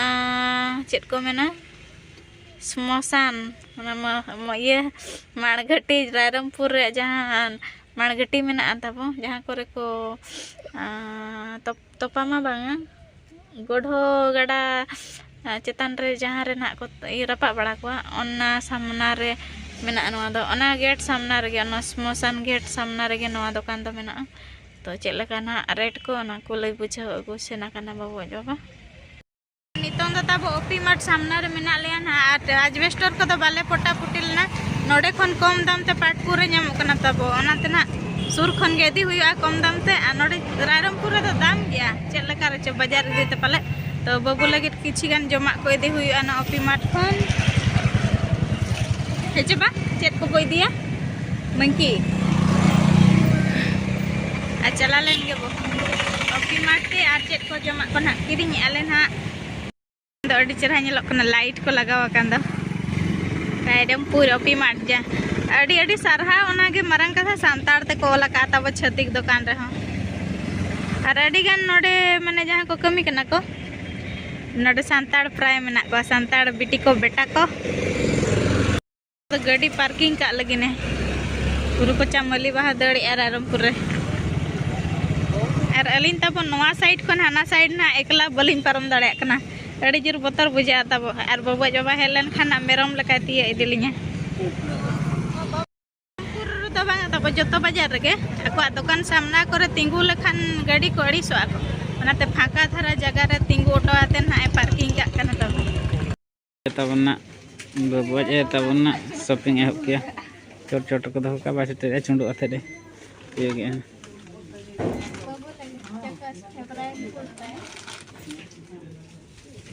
ᱟᱸ, ᱪᱮᱫ ᱠᱚ ᱢᱮᱱᱟ, ᱥᱢᱚᱥᱟᱱ, ᱚᱱᱟ ᱢᱟ-, ᱢᱟ-, ᱤᱭᱟᱹ, ᱢᱟᱲᱜᱷᱟᱹᱴᱤ, ᱨᱟᱭᱨᱚᱝᱯᱩᱨ ᱨᱮᱭᱟᱜ ᱡᱟᱦᱟᱸ ᱢᱟᱲᱜᱷᱟᱹᱴᱤ ᱢᱮᱱᱟᱜᱼᱟ ᱛᱟᱵᱚ, ᱡᱟᱦᱟᱸ ᱠᱚᱨᱮ ᱠᱚ, ᱟᱸ, ᱛᱚᱯ-, ᱛᱚᱯᱟ ᱢᱟ ᱵᱟᱝᱟ, ᱜᱚᱰᱷᱚ ᱜᱟᱰᱟ, ᱟᱸ, ᱪᱮᱛᱟᱱ ᱨᱮ ᱡᱟᱦᱟᱸ ᱨᱮ ᱱᱟᱦᱟᱜ ᱠᱚ ᱤᱭᱟᱹ ᱨᱟᱯᱟᱜ ᱵᱟᱲᱟ ᱠᱚᱣᱟ, ᱚᱱᱟ ᱥᱟᱢᱱᱟ ᱨᱮ ᱢᱮᱱᱟᱜᱼᱟ ᱱᱚᱣᱟ ᱫᱚ᱾ ᱚᱱᱟ ᱜᱮᱴ ᱥᱟᱢᱱᱟ ᱨᱮᱜᱮ, ᱚᱱᱟ ᱥᱢᱚᱥᱟᱱ ᱜᱮᱴ ᱥᱟᱢᱱᱟ ᱨᱮᱜᱮ ᱱᱚᱣᱟ ᱫᱚᱠᱟᱱ ᱫᱚ ᱢᱮᱱᱟᱜᱼᱟ᱾ ᱛᱚ ᱪᱮᱫ ᱞᱮᱠᱟ ᱱᱟᱦᱟᱜ ᱨᱮᱴ ᱠᱚ, ᱚᱱᱟ ᱠᱚ ᱞᱟᱹᱭ ᱵᱩᱡᱷᱟᱹᱣ ᱟᱹᱜᱩ ᱥᱮᱱ ᱟᱠᱟᱱᱟ ᱵᱟᱹᱵᱩ ᱟᱡ ᱵᱟᱵᱟ᱾ ᱱᱤᱛᱚᱝ ᱫᱚ ᱛᱟᱵᱚ ᱳᱯᱤ ᱢᱟᱴ ᱥᱟᱢᱱᱟ ᱨᱮ ᱢᱮᱱᱟᱜ ᱞᱮᱭᱟ ᱱᱟᱦᱟᱜ, ᱟᱨ ᱟᱡᱵᱮᱥᱴᱚᱨ ᱠᱚᱫᱚ ᱵᱟᱞᱮ ᱯᱚᱴᱟᱯᱩᱴᱤ ᱞᱮᱱᱟ᱾ ᱱᱚᱰᱮ ᱠᱷᱚᱱ ᱠᱚᱢ ᱫᱟᱢ ᱛᱮ ᱯᱟᱴᱯᱩᱨ ᱨᱮ ᱧᱟᱢᱚᱜ ᱠᱟᱱᱟ ᱛᱟᱵᱚ, ᱚᱱᱟᱛᱮ ᱱᱟᱦᱟᱜ ᱥᱩᱨ ᱠᱷᱚᱱ ᱜᱮ ᱤᱫᱤ ᱦᱩᱭᱩᱜᱼᱟ ᱠᱚᱢ ᱫᱟᱢ ᱛᱮ᱾ ᱟᱨ ᱱᱚᱰᱮ ᱨᱟᱭᱨᱚᱝᱯᱩᱨ ᱨᱮᱫᱚ ᱫᱟᱢ ᱜᱮᱭᱟ, ᱪᱮᱫ ᱞᱮᱠᱟ ᱨᱮᱪᱚ ᱵᱟᱡᱟᱨ ᱤᱫᱤ ᱛᱮ ᱯᱟᱞᱮ᱾ ᱛᱚ ᱵᱟᱹᱵᱩ ᱞᱟᱹᱜᱤᱫ ᱠᱤᱪᱷᱤ ᱜᱟᱱ ᱡᱚᱢᱟᱜ ᱠᱚ ᱤᱫᱤ ᱦᱩᱭᱩᱜᱼᱟ ᱱᱚᱣᱟ ᱳᱯᱤ ᱢᱟᱴ ᱠᱷᱚᱱ᱾ ᱦᱮᱸ ᱪᱮ ᱵᱟ, ᱪᱮᱫ ᱠᱚᱵᱚ ᱤᱫᱤᱭᱟ? ᱢᱟᱹᱝᱠᱤ᱾ ᱟᱨ ᱪᱟᱞᱟᱣ ᱞᱮᱱ ᱜᱮᱵᱚ ᱳᱯᱤ ᱢᱟᱴ ᱛᱮ, ᱟᱨ ᱪᱮᱫ ᱠᱚ ᱡᱚᱢᱟᱜ ᱠᱚ ᱱᱟᱦᱟᱜ ᱠᱤᱨᱤᱧᱮᱜᱼᱟ ᱞᱮ ᱱᱟᱦᱟᱜ᱾ ᱫᱚ ᱟᱹᱰᱤ ᱪᱮᱦᱨᱟ ᱧᱮᱞᱚᱜ ᱠᱟᱱᱟ, ᱞᱟᱭᱤᱴ ᱠᱚ ᱞᱟᱜᱟᱣ ᱟᱠᱟᱱ ᱫᱚ᱾ ᱨᱟᱭᱨᱚᱝᱯᱩᱨ ᱳᱯᱤ ᱢᱟᱴ ᱡᱟ᱾ ᱟᱹᱰᱤ ᱟᱹᱰᱤ ᱥᱟᱨᱦᱟᱣ, ᱚᱱᱟᱜᱮ ᱢᱟᱨᱟᱝ ᱠᱟᱛᱷᱟ, ᱥᱟᱱᱛᱟᱲ ᱛᱮᱠᱚ ᱚᱞ ᱟᱠᱟᱫ ᱛᱟᱵᱚ ᱪᱷᱟᱹᱛᱤᱠ ᱫᱚᱠᱟᱱ ᱨᱮᱦᱚᱸ᱾ ᱟᱨ ᱟᱹᱰᱤ ᱜᱟᱱ ᱱᱚᱰᱮ ᱢᱟᱱᱮ ᱡᱟᱦᱟᱸ ᱠᱚ ᱠᱟᱹᱢᱤ ᱠᱟᱱᱟ ᱠᱚ, ᱱᱚᱰᱮ ᱥᱟᱱᱛᱟᱲ ᱯᱨᱟᱭ ᱢᱮᱱᱟᱜ ᱠᱚᱣᱟ, ᱥᱟᱱᱛᱟᱲ ᱵᱤᱴᱤ ᱠᱚ, ᱵᱮᱴᱟ ᱠᱚ᱾ ᱜᱟᱹᱰᱤ ᱯᱟᱨᱠᱤᱝ ᱠᱟᱜ ᱞᱟᱹᱜᱤᱫ ᱮ ᱯᱩᱨᱩ ᱠᱚᱪᱟ ᱢᱟᱹᱞᱤ ᱵᱟᱦᱟ ᱫᱟᱹᱲᱮᱜᱼᱟ ᱨᱟᱭᱨᱚᱝᱯᱩᱨ ᱨᱮ᱾ ᱟᱨ ᱟᱹᱞᱤᱧ ᱛᱟᱵᱚ ᱱᱚᱣᱟ ᱥᱟᱭᱤᱰ ᱠᱷᱚᱱ ᱦᱟᱱᱟ ᱥᱟᱭᱤᱰ ᱱᱟᱦᱟᱜ ᱮᱠᱞᱟ ᱵᱟᱹᱞᱤᱧ ᱯᱟᱨᱚᱢ ᱫᱟᱲᱮᱭᱟᱜ ᱠᱟᱱᱟ, ᱟᱹᱰᱤ ᱡᱳᱨ ᱵᱚᱛᱚᱨ ᱵᱩᱡᱷᱟᱹᱜᱼᱟ ᱛᱟᱵᱚ᱾ ᱟᱨ ᱵᱟᱹᱵᱩ ᱟᱡ ᱵᱟᱵᱟ ᱦᱮᱡ ᱞᱮᱱᱠᱷᱟᱱ ᱱᱟᱜ ᱢᱮᱨᱚᱢ ᱞᱮᱠᱟᱭ ᱛᱤᱭᱟᱹᱜ ᱤᱫᱤ ᱞᱤᱧᱟ᱾ ᱡᱚᱛᱚ ᱵᱟᱡᱟᱨ ᱨᱮᱜᱮ ᱟᱠᱚᱣᱟᱜ ᱫᱚᱠᱟᱱ ᱥᱟᱢᱱᱟ ᱠᱚᱨᱮ ᱛᱤᱸᱜᱩ ᱞᱮᱠᱷᱟᱱ ᱜᱟᱹᱰᱤ ᱠᱚ ᱟᱹᱲᱤᱥᱚᱜᱼᱟ ᱠᱚ᱾ ᱚᱱᱟᱛᱮ ᱯᱷᱟᱸᱠᱟ ᱫᱷᱟᱨᱟ ᱡᱟᱭᱜᱟ ᱨᱮ ᱛᱤᱸᱜᱩ ᱚᱴᱚ ᱟᱛᱮ ᱱᱟᱦᱟᱜ ᱮ ᱯᱟᱨᱠᱤᱝ ᱠᱟᱜ ᱠᱟᱱᱟ ᱛᱟᱵᱚᱱ᱾ ᱛᱟᱵᱚᱱ ᱱᱟᱜ ᱵᱟᱵᱩ ᱟᱡ ᱮ ᱛᱟᱵᱚᱱ ᱱᱟᱜ ᱥᱚᱯᱤᱝ ᱮᱦᱚᱵ ᱠᱮᱭᱟ᱾ ᱪᱚᱴ ᱪᱚᱴ ᱨᱮᱠᱚ ᱫᱚᱦᱚ ᱠᱟᱜᱼᱟ, ᱵᱟᱭ ᱥᱮᱴᱮᱨᱮᱜᱼᱟ, ᱪᱩᱸᱰᱩᱜ ᱟᱛᱮᱫ ᱮ ᱤᱭᱟᱹ ᱠᱮᱜᱼᱟ᱾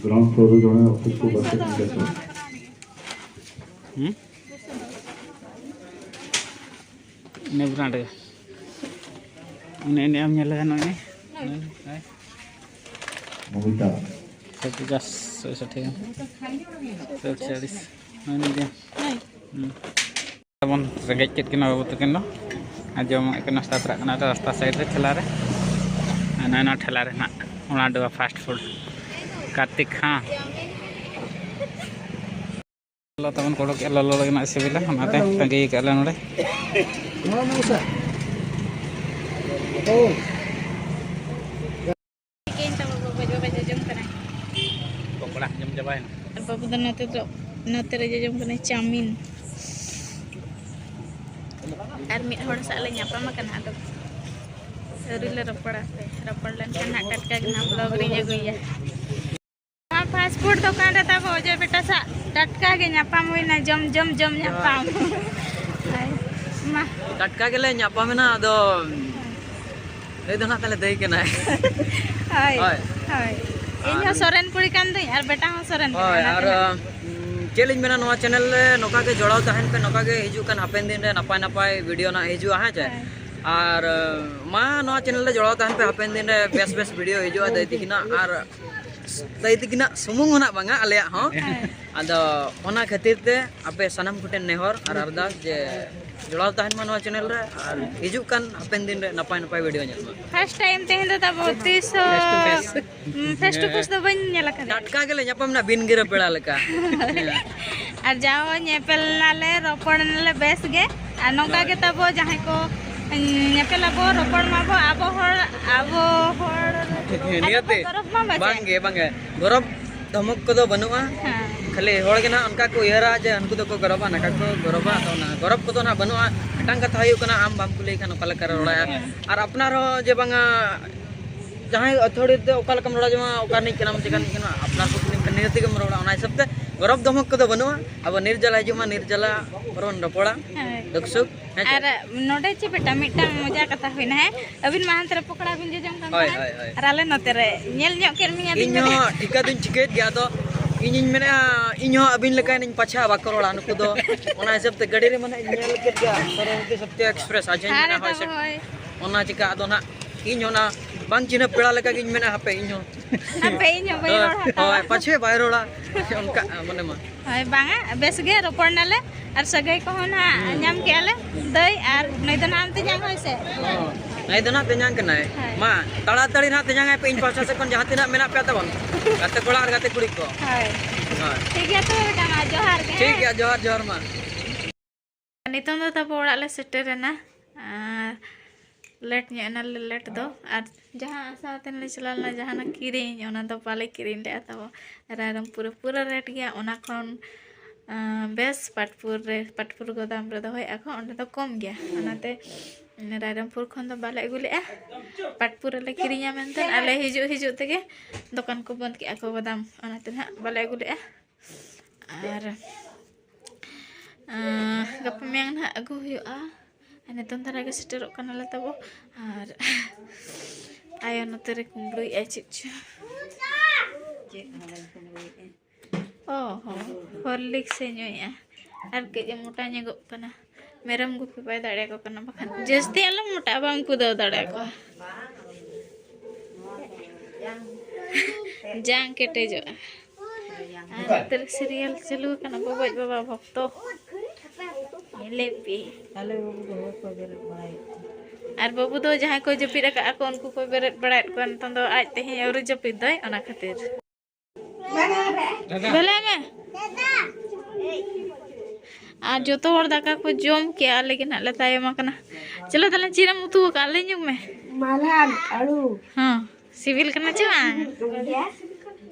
ग्राउंड फ्लोर रे जणे ऑफिस को बस नहीं कर सकते। ᱦᱩᱸ? ᱤᱱᱟᱹ ᱵᱨᱟᱱᱰ ᱜᱮ᱾ ᱚᱱᱮ ᱮᱱᱮᱡ ᱮᱢ ᱧᱮᱞ ᱞᱮᱫᱟ ᱱᱚᱜᱼᱚᱭ? ᱱᱚᱜᱼᱚᱭ᱾ ᱢᱚᱢᱤᱛᱟ᱾ ᱥᱚᱭ ᱯᱚᱪᱟᱥ, ᱥᱚᱭ ᱥᱟᱴᱷᱤ᱾ ᱥᱚᱭ ᱪᱟᱲᱤᱥ᱾ ᱱᱚᱜᱼᱚᱭ ᱱᱤᱡᱮ᱾ ᱦᱩᱸ᱾ ᱛᱟᱵᱚᱱ ᱨᱮᱸᱜᱮᱡ ᱠᱮᱫ ᱠᱤᱱᱟ ᱵᱟᱹᱵᱩ ᱛᱟᱹᱠᱤᱱ ᱫᱚ᱾ ᱟᱨ ᱡᱚᱢᱟᱜ ᱠᱚ ᱱᱟᱥᱛᱟ ᱛᱚᱨᱟᱜ ᱠᱟᱱᱟ ᱨᱟᱥᱛᱟ ᱥᱟᱭᱤᱰ ᱨᱮ ᱴᱷᱮᱞᱟ ᱨᱮ᱾ ᱟᱨ ᱱᱚᱜᱼᱚᱭ ᱱᱚᱣᱟ ᱴᱷᱮᱞᱟ ᱨᱮ ᱱᱟᱜ ᱚᱱᱟ ᱰᱚᱵᱟ ᱯᱷᱟᱥᱴ ᱯᱷᱩᱰ᱾ ᱠᱟᱨᱛᱤᱠ, ᱦᱮᱸ᱾ ᱞᱚᱞᱚ ᱛᱟᱵᱚᱱ ᱠᱚ ᱚᱰᱚᱠ ᱠᱮᱜᱼᱟ, ᱞᱚᱞᱚ ᱞᱟᱹᱜᱤᱫ ᱱᱟᱜ ᱥᱤᱵᱤᱞᱟ, ᱚᱱᱟᱛᱮ ᱛᱟᱺᱜᱤ ᱠᱟᱜᱼᱟ ᱞᱮ ᱱᱚᱰᱮ᱾ ᱤᱧ ᱛᱟᱵᱚ ᱵᱟᱵᱟ ᱡᱚᱢ ᱠᱟᱱᱟᱭ᱾ ᱯᱚᱠᱚᱲᱟ ᱡᱚᱢ ᱪᱟᱵᱟᱭᱮᱱᱟ᱾ ᱟᱨ ᱵᱟᱹᱵᱩ ᱫᱚ ᱱᱚᱛᱮ ᱫᱚ, ᱱᱚᱛᱮ ᱨᱮ ᱡᱚᱡᱚᱢ ᱠᱟᱱᱟᱭ ᱪᱟᱣᱢᱤᱱ᱾ ᱟᱨ ᱢᱤᱫ ᱦᱚᱲ ᱥᱟᱶ ᱞᱮ ᱧᱟᱯᱟᱢ ᱟᱠᱟᱱᱟ, ᱟᱫᱚ ᱟᱹᱣᱨᱤ ᱞᱮ ᱨᱚᱯᱚᱲᱟ᱾ ᱦᱟᱯᱮ, ᱨᱚᱯᱚᱲ ᱞᱮᱱᱠᱷᱟᱱ ᱦᱟᱸᱜ ᱴᱟᱴᱠᱟ ᱜᱮ ᱱᱟᱦᱟᱜ vlog ᱨᱤᱧ ᱟᱹᱜᱩᱭᱟ᱾ ᱱᱚᱣᱟ ᱯᱷᱟᱥᱴ ᱯᱷᱩᱰ ᱫᱚᱠᱟᱱ ᱨᱮ ᱛᱟᱵᱚ ᱚᱡᱚᱭ ᱵᱮᱴᱟ ᱥᱟᱶ ᱴᱟᱴᱠᱟ ᱜᱮ ᱧᱟᱯᱟᱢ ᱦᱩᱭᱱᱟ, ᱡᱚᱢ ᱡᱚᱢ ᱡᱚᱢ ᱧᱟᱯᱟᱢ᱾ ᱦᱳᱭ, ᱢᱟ᱾ ᱴᱟᱴᱠᱟ ᱜᱮᱞᱮ ᱧᱟᱯᱟᱢᱮᱱᱟ, ᱟᱫᱚ ᱱᱩᱭ ᱫᱚ ᱱᱟᱜ ᱛᱟᱞᱮ ᱫᱟᱹᱭ ᱠᱟᱱᱟᱭ᱾ ᱦᱳᱭ, ᱦᱳᱭ᱾ ᱦᱳᱭ᱾ ᱤᱧ ᱦᱚᱸ ᱟᱨ ᱥᱚᱨᱮᱱ ᱠᱩᱲᱤ ᱠᱟᱱ ᱫᱩᱧ ᱟᱨ ᱵᱮᱴᱟ ᱦᱚᱸ ᱥᱚᱨᱮᱱ ᱠᱟᱱᱟᱭ, ᱦᱳᱭ, ᱚᱱᱟᱛᱮ ᱟᱨ, ᱱᱟᱜ᱾ ᱩᱸ, ᱪᱮᱫ ᱞᱤᱧ ᱢᱮᱱᱟ, ᱱᱚᱣᱟ ᱪᱮᱱᱮᱞ ᱨᱮ ᱱᱚᱝᱠᱟ ᱜᱮ ᱡᱚᱲᱟᱣ ᱛᱟᱦᱮᱱ ᱯᱮ, ᱱᱚᱝᱠᱟ ᱜᱮ ᱦᱤᱡᱩᱜ ᱠᱟᱱ ᱦᱟᱯᱮᱱ ᱫᱤᱱ ᱨᱮ ᱱᱟᱯᱟᱭ ᱱᱟᱯᱟᱭ ᱵᱷᱤᱰᱤᱭᱳ ᱱᱟᱜ ᱦᱤᱡᱩᱜᱼᱟ, ᱦᱮᱸ ᱪᱮ? ᱦᱳᱭ᱾ ᱟᱨ, ᱢᱟ, ᱱᱚᱣᱟ ᱪᱮᱱᱮᱞ ᱨᱮ ᱡᱚᱲᱟᱣ ᱛᱟᱦᱮᱱ ᱯᱮ, ᱦᱟᱯᱮᱱ ᱫᱤᱱ ᱨᱮ ᱵᱮᱥ ᱵᱮᱥ ᱵᱷᱤᱰᱤᱭᱳ ᱦᱤᱡᱩᱜᱼᱟ ᱫᱟᱹᱭ ᱛᱤᱠᱤᱱᱟᱜ, ᱟᱨ ᱫᱟᱹᱭ ᱛᱤᱠᱤᱱᱟᱜ ᱥᱩᱢᱩᱝ ᱦᱚᱸ ᱱᱟᱜ ᱵᱟᱝᱟ, ᱟᱞᱮᱭᱟᱜ ᱦᱚᱸ᱾ ᱦᱮᱸ᱾ ᱟᱫᱚ ᱚᱱᱟ ᱠᱷᱟᱹᱛᱤᱨ ᱛᱮ ᱟᱯᱮ ᱥᱟᱱᱟᱢ ᱠᱚᱴᱷᱮᱱ ᱱᱮᱦᱚᱨ ᱟᱨ ᱟᱨᱫᱟᱥ ᱡᱮ ᱡᱚᱲᱟᱣ ᱛᱟᱦᱮᱱ ᱢᱟ ᱱᱚᱣᱟ ᱪᱮᱱᱮᱞ ᱨᱮ, ᱟᱨ ᱦᱤᱡᱩᱜ ᱠᱟᱱ ᱦᱟᱯᱮᱱ ᱫᱤᱱ ᱨᱮ ᱱᱟᱯᱟᱭ ᱱᱟᱯᱟᱭ ᱵᱷᱤᱰᱤᱭᱳ ᱧᱮᱞ ᱢᱟ᱾ ᱯᱷᱟᱥᱴ ᱴᱟᱭᱤᱢ ᱛᱮᱦᱮᱧ ᱫᱚ ᱛᱟᱵᱚ ᱛᱤᱥ ᱦᱚᱸ face to face᱾ ᱦᱩᱸ, face to face ᱫᱚ ᱵᱟᱹᱧ ᱧᱮᱞ ᱟᱠᱟᱫᱟ᱾ ᱴᱟᱴᱠᱟ ᱜᱮᱞᱮ ᱧᱟᱯᱟᱢ ᱮᱱᱟ ᱵᱤᱱ ᱜᱤᱨᱟᱹ ᱯᱮᱲᱟ ᱞᱮᱠᱟ᱾ ᱟᱨ ᱡᱟᱣ ᱧᱮᱯᱮᱞ ᱱᱟᱞᱮ, ᱨᱚᱯᱚᱲ ᱱᱟᱞᱮ ᱵᱮᱥ ᱜᱮ᱾ ᱟᱨ ᱱᱚᱝᱠᱟ ᱦᱳᱭ᱾ ᱜᱮ ᱛᱟᱵᱚ ᱡᱟᱦᱟᱸᱭ ᱠᱚ ᱧᱮᱯᱮᱞ ᱟᱵᱚ, ᱨᱚᱯᱚᱲ ᱢᱟᱵᱚ, ᱟᱵᱚ ᱦᱚᱲ, ᱟᱵᱚ ᱦᱚᱲ ᱟᱨ ᱱᱤᱭᱟᱹᱛᱮ ᱟᱵᱚ ᱜᱚᱨᱚᱵᱽ ᱢᱟ ᱵᱟᱪᱮ᱾ ᱵᱟᱝ ᱜᱮ, ᱵᱟᱝ ᱜᱮ᱾ ᱜᱚᱨᱚᱵᱽ ᱫᱷᱚᱢᱚᱠ ᱠᱚᱫᱚ ᱵᱟᱹᱱᱩᱜᱼᱟ᱾ ᱦᱮᱸ᱾ ᱠᱷᱟᱹᱞᱤ ᱦᱚᱲ ᱜᱮ ᱱᱟᱦᱟᱜ ᱚᱱᱠᱟ ᱠᱚ ᱩᱭᱦᱟᱹᱨᱟ ᱡᱮ ᱩᱱᱠᱩ ᱫᱚᱠᱚ ᱜᱚᱨᱚᱵᱟ, ᱱᱟᱠᱟ ᱠᱚ ᱜᱚᱨᱚᱵᱟ, ᱟᱫᱚ ᱚᱱᱟ ᱜᱚᱨᱚᱵ ᱠᱚᱫᱚ ᱱᱟᱦᱟᱜ ᱵᱟᱹᱱᱩᱜᱼᱟ᱾ ᱢᱟᱨᱟᱝ ᱠᱟᱛᱷᱟ ᱦᱩᱭᱩᱜ ᱠᱟᱱᱟ, ᱟᱢ ᱵᱟᱢ ᱠᱩᱞᱤᱭᱮ ᱠᱷᱟᱱ ᱚᱠᱟ ᱞᱮᱠᱟᱨᱮ ᱨᱚᱲᱟᱭᱟ? ᱟᱨ ᱟᱯᱱᱟᱨ ᱦᱚᱸ ᱡᱮ ᱵᱟᱝᱟ ᱡᱟᱦᱟᱸᱭ ᱟᱹᱛᱷᱟᱹᱲᱤ ᱛᱮ ᱚᱠᱟ ᱞᱮᱠᱟᱢ ᱨᱚᱲᱟ, ᱡᱮᱢᱚᱱ ᱚᱠᱟ ᱨᱤᱱᱤᱡ ᱠᱟᱱᱟᱢ, ᱪᱮᱠᱟ ᱨᱤᱱᱤᱡ ᱠᱟᱱᱟᱢ, ᱟᱯᱱᱟᱨ ᱠᱚ ᱠᱩᱞᱤ ᱞᱮᱠᱷᱟᱱ ᱱᱤᱦᱟᱹᱛ ᱜᱮᱢ ᱨᱚᱲᱟ᱾ ᱚᱱᱟ ᱦᱤᱥᱟᱹᱵ ᱛᱮ ᱜᱚᱨᱚᱵᱽ ᱫᱚᱢᱚᱠ ᱠᱚᱫᱚ ᱵᱟᱹᱱᱩᱜᱼᱟ᱾ ᱟᱵᱚ ᱱᱤᱨᱡᱟᱞᱟ ᱦᱤᱡᱩᱜ ᱢᱟ, ᱱᱤᱨᱡᱟᱞᱟ ᱵᱚᱱ ᱨᱚᱯᱚᱲᱟ, ᱦᱳᱭ᱾ ᱫᱩᱠ ᱥᱩᱠ, ᱦᱮᱸ ᱪᱮ? ᱟᱨ ᱱᱚᱰᱮ ᱪᱮᱫ ᱵᱮᱴᱟ ᱢᱤᱫᱴᱟᱝ ᱢᱚᱡᱟ ᱠᱟᱛᱷᱟ ᱦᱩᱭᱱᱟ, ᱦᱮᱸ? ᱟᱹᱵᱤᱱ ᱢᱟ ᱦᱟᱱᱛᱮ ᱨᱮ ᱯᱚᱠᱚᱲᱟ ᱵᱤᱱ ᱡᱚᱡᱚᱢ ᱠᱟᱱ ᱦᱳᱭ, ᱛᱟᱦᱮᱸᱫ, ᱦᱳᱭ, ᱦᱳᱭ᱾ ᱟᱨ ᱟᱞᱮ ᱱᱚᱛᱮ ᱨᱮ ᱧᱮᱞ ᱧᱚᱜ ᱠᱮᱫ ᱢᱮᱭᱟ ᱞᱤᱧ ᱤᱧ ᱢᱮᱱᱮᱫ᱾ ᱦᱚᱸ ᱴᱷᱤᱠᱟᱹ ᱫᱩᱧ ᱴᱷᱤᱠᱟᱹᱭᱮᱫ ᱜᱮᱭᱟ, ᱟᱫᱚ ᱤᱧᱤᱧ ᱢᱮᱱᱮᱫᱼᱟ, ᱤᱧ ᱦᱚᱸ ᱟᱹᱵᱤᱱ ᱞᱮᱠᱟᱱᱤᱧ ᱯᱟᱪᱷᱟ ᱵᱟᱠᱚ ᱨᱚᱲᱟ ᱱᱩᱠᱩ ᱫᱚ᱾ ᱚᱱᱟ ᱦᱤᱥᱟᱹᱵ ᱛᱮ ᱜᱟᱹᱰᱤ ᱨᱮ ᱢᱟᱱᱮ ᱧᱮᱞ ᱠᱮᱫ ᱜᱮᱭᱟ, ᱥᱚᱨᱚᱥᱚᱛᱤ ᱥᱚᱛᱭᱚ ᱮᱠᱥᱯᱨᱮᱥ, ᱟᱡ ᱦᱚᱸᱧ ᱦᱟᱱᱮ ᱢᱮᱱᱟ, ᱦᱳᱭ ᱛᱟᱵᱚ, ᱥᱮ ᱦᱳᱭ᱾ ᱚᱱᱟ ᱪᱤᱠᱟ ᱟᱫᱚ ᱱᱟᱦᱟᱜ ᱤᱧ ᱚᱱᱟ ᱵᱟᱝ ᱪᱤᱱᱦᱟᱹᱯ ᱯᱮᱲᱟ ᱞᱮᱠᱟᱜᱤᱧ ᱢᱮᱱᱟ, ᱦᱟᱯᱮ ᱤᱧ ᱦᱚᱸ ᱦᱟᱯᱮ ᱤᱧ ᱦᱚᱸ ᱵᱟᱹᱧ ᱨᱚᱲ ᱦᱟᱛᱟᱣᱟ᱾ ᱦᱳᱭ, ᱯᱟᱪᱷᱮ ᱵᱟᱭ ᱨᱚᱲᱟ, ᱚᱱᱠᱟ ᱢᱚᱱᱮ ᱢᱟ᱾ ᱦᱳᱭ, ᱵᱟᱝᱟ, ᱵᱮᱥ ᱜᱮ ᱨᱚᱯᱚᱲ ᱱᱟᱞᱮ ᱟᱨ ᱥᱟᱹᱜᱟᱹᱭ ᱠᱚᱦᱚᱸ ᱱᱟᱦᱟᱜ ᱦᱩᱸ᱾ ᱧᱟᱢ ᱠᱮᱜᱼᱟ ᱞᱮ᱾ ᱫᱟᱹᱭ ᱟᱨ ᱱᱩᱭ ᱫᱚ ᱱᱟᱦᱟᱜ ᱟᱢ ᱛᱮᱧᱟᱝ, ᱦᱳᱭ ᱥᱮ? ᱦᱚᱸ, ᱱᱩᱭ ᱫᱚ ᱱᱟᱦᱟᱜ ᱛᱮᱧᱟᱝ ᱠᱟᱱᱟᱭ᱾ ᱦᱳᱭ᱾ ᱢᱟ, ᱛᱟᱲᱟᱛᱟᱲᱤ ᱱᱟᱦᱟᱜ ᱛᱮᱧᱟᱝ ᱟᱭ ᱯᱮ, ᱤᱧ ᱯᱟᱦᱴᱟ ᱥᱮᱫ ᱠᱷᱚᱱ ᱡᱟᱦᱟᱸ ᱛᱤᱱᱟᱹᱜ ᱢᱮᱱᱟᱜ ᱯᱮᱭᱟ ᱛᱟᱵᱚᱱ, ᱜᱟᱛᱮ ᱠᱚᱲᱟ ᱟᱨ ᱜᱟᱛᱮ ᱠᱩᱲᱤ ᱠᱚ᱾ ᱦᱳᱭ᱾ ᱦᱳᱭ᱾ ᱴᱷᱤᱠ ᱜᱮᱭᱟ ᱛᱚᱵᱮ ᱵᱮᱴᱟ, ᱢᱟ ᱡᱚᱦᱟᱨ ᱜᱮ, ᱴᱷᱤᱠ ᱦᱮᱸ? ᱜᱮᱭᱟ, ᱡᱚᱦᱟᱨ, ᱡᱚᱦᱟᱨ ᱢᱟ᱾ ᱱᱤᱛᱚᱝ ᱫᱚ ᱛᱟᱵᱚ ᱚᱲᱟᱜ ᱞᱮ ᱥᱮᱴᱮᱨᱮᱱᱟ᱾ ᱟᱨ ᱞᱮᱴ ᱧᱚᱜ ᱮᱱᱟᱞᱮ, ᱞᱮᱴ ᱫᱚ᱾ ᱟᱨ ᱡᱟᱦᱟᱸ ᱟᱥᱟ ᱠᱟᱛᱮ ᱞᱮ ᱪᱟᱞᱟᱣ ᱞᱮᱱᱟ, ᱡᱟᱦᱟᱱᱟᱜ ᱠᱤᱨᱤᱧ, ᱚᱱᱟ ᱫᱚ ᱵᱟᱞᱮ ᱠᱤᱨᱤᱧ ᱞᱮᱫᱼᱟ ᱛᱟᱵᱚ᱾ ᱨᱟᱭᱨᱚᱝᱯᱩᱨ ᱨᱮ ᱯᱩᱨᱟᱹ ᱨᱮᱴ ᱜᱮᱭᱟ᱾ ᱚᱱᱟ ᱠᱷᱚᱱ, ᱟᱸ, ᱵᱮᱥ ᱯᱟᱴᱯᱩᱨ ᱨᱮ, ᱯᱟᱴᱯᱩᱨ ᱜᱚᱫᱟᱢ ᱨᱮ ᱫᱚᱦᱚᱭᱮᱫᱼᱟ ᱠᱚ, ᱚᱸᱰᱮ ᱫᱚ ᱠᱚᱢ ᱜᱮᱭᱟ᱾ ᱚᱱᱟᱛᱮ ᱨᱟᱭᱨᱚᱝᱯᱩᱨ ᱠᱷᱚᱱ ᱫᱚ ᱵᱟᱞᱮ ᱟᱹᱜᱩ ᱞᱮᱫᱼᱟ᱾ ᱯᱟᱴᱯᱩᱨ ᱨᱮᱞᱮ ᱠᱤᱨᱤᱧᱟ ᱢᱮᱱᱛᱮ, ᱟᱞᱮ ᱦᱤᱡᱩᱜ ᱦᱤᱡᱩᱜ ᱛᱮᱜᱮ ᱫᱚᱠᱟᱱ ᱠᱚ ᱵᱚᱱᱫ ᱠᱮᱫᱼᱟ ᱠᱚ ᱜᱚᱫᱟᱢ, ᱚᱱᱟᱛᱮ ᱱᱟᱦᱟᱜ ᱵᱟᱞᱮ ᱟᱹᱜᱩ ᱞᱮᱫᱼᱟ᱾ ᱟᱨ, ᱟᱸ, ᱜᱟᱯᱟ ᱢᱮᱭᱟᱝ ᱱᱟᱦᱟᱜ ᱟᱹᱜᱩ ᱦᱩᱭᱩᱜᱼᱟ᱾ ᱟᱨ ᱱᱤᱛᱚᱝ ᱫᱷᱟᱨᱟ ᱜᱮ ᱥᱮᱴᱮᱨᱚᱜ ᱠᱟᱱᱟᱞᱮ ᱛᱟᱵᱚ᱾ ᱟᱨ ᱟᱭᱳ ᱱᱚᱛᱮ ᱨᱮ ᱠᱩᱢᱵᱽᱲᱩᱭᱮᱫᱼᱟᱭ ᱪᱮᱫ ᱪᱚ᱾ ᱪᱮᱫ ᱦᱚᱸ ᱵᱟᱹᱧ ᱠᱩᱢᱵᱽᱲᱩᱭᱮᱫᱼᱟ᱾ ᱚ ᱦᱚᱸ, ᱦᱚᱨᱞᱤᱠᱥ ᱮ ᱧᱩᱭᱮᱫᱼᱟ᱾ ᱟᱨ ᱠᱟᱹᱡ ᱮ ᱢᱚᱴᱟ ᱧᱚᱜᱚᱜ ᱠᱟᱱᱟ᱾ ᱢᱮᱨᱚᱢ ᱜᱩᱯᱤ ᱵᱟᱭ ᱫᱟᱲᱮᱭᱟᱠᱚ ᱠᱟᱱᱟ, ᱵᱟᱠᱷᱟᱱ ᱡᱟᱹᱥᱛᱤ ᱟᱞᱚᱢ ᱢᱚᱴᱟᱜᱼᱟ, ᱵᱟᱝ ᱠᱩᱫᱟᱹᱣ ᱫᱟᱲᱮᱭᱟᱠᱚᱣᱟ᱾ ᱡᱟᱝ ᱠᱮᱴᱮᱡᱚᱜᱼᱟ᱾ ᱟᱨ ᱱᱚᱛᱮ ᱨᱮ ᱥᱤᱨᱤᱭᱟᱞ ᱪᱟᱹᱞᱩ ᱟᱠᱟᱱᱟ, ᱜᱚᱜᱚᱡ ᱵᱟᱵᱟ ᱵᱷᱚᱠᱛᱚ᱾ ᱧᱮᱞᱮ ᱯᱮ᱾ ᱟᱞᱮ ᱵᱟᱹᱵᱩ ᱫᱚ ᱦᱚᱲ ᱠᱚ ᱵᱮᱨᱮᱫ ᱵᱟᱲᱟᱭᱮᱫ ᱠᱚᱣᱟ᱾ ᱟᱨ ᱵᱟᱹᱵᱩ ᱫᱚ ᱡᱟᱦᱟᱸᱭ ᱠᱚ ᱡᱟᱹᱯᱤᱫ ᱟᱠᱟᱫᱼᱟ ᱠᱚ, ᱩᱱᱠᱩ ᱠᱚ ᱵᱮᱨᱮᱫ ᱵᱟᱲᱟᱭᱮᱫ ᱠᱚᱣᱟ᱾ ᱱᱤᱛᱚᱝ ᱫᱚ ᱟᱡ ᱛᱮᱦᱮᱧ ᱟᱹᱣᱨᱤ ᱡᱟᱹᱯᱤᱫ ᱫᱚᱭ, ᱚᱱᱟ ᱠᱷᱟᱹᱛᱤᱨ᱾ ᱵᱷᱟᱞᱮ ᱢᱮ᱾ ᱟᱨ ᱡᱚᱛᱚ ᱦᱚᱲ ᱫᱟᱠᱟ ᱠᱚ ᱡᱚᱢ ᱠᱮᱜᱼᱟ, ᱟᱞᱮ ᱜᱮ ᱱᱟᱦᱟᱜ ᱞᱮ ᱛᱟᱭᱚᱢ ᱟᱠᱟᱱᱟ᱾ ᱪᱚᱞᱚ ᱛᱟᱦᱞᱮ, ᱪᱮᱫ ᱮᱢ ᱩᱛᱩ ᱟᱠᱟᱫᱼᱟ? ᱞᱟᱹᱭ ᱧᱚᱜ ᱢᱮ᱾ ᱢᱟᱞᱦᱟᱱ ᱟᱹᱲᱩ᱾ ᱦᱚᱸ, ᱥᱤᱵᱤᱞ ᱠᱟᱱᱟ ᱪᱮ ᱵᱟᱝ? ᱥᱤᱵᱤᱞ ᱠᱟᱱ ᱜᱮᱭᱟ᱾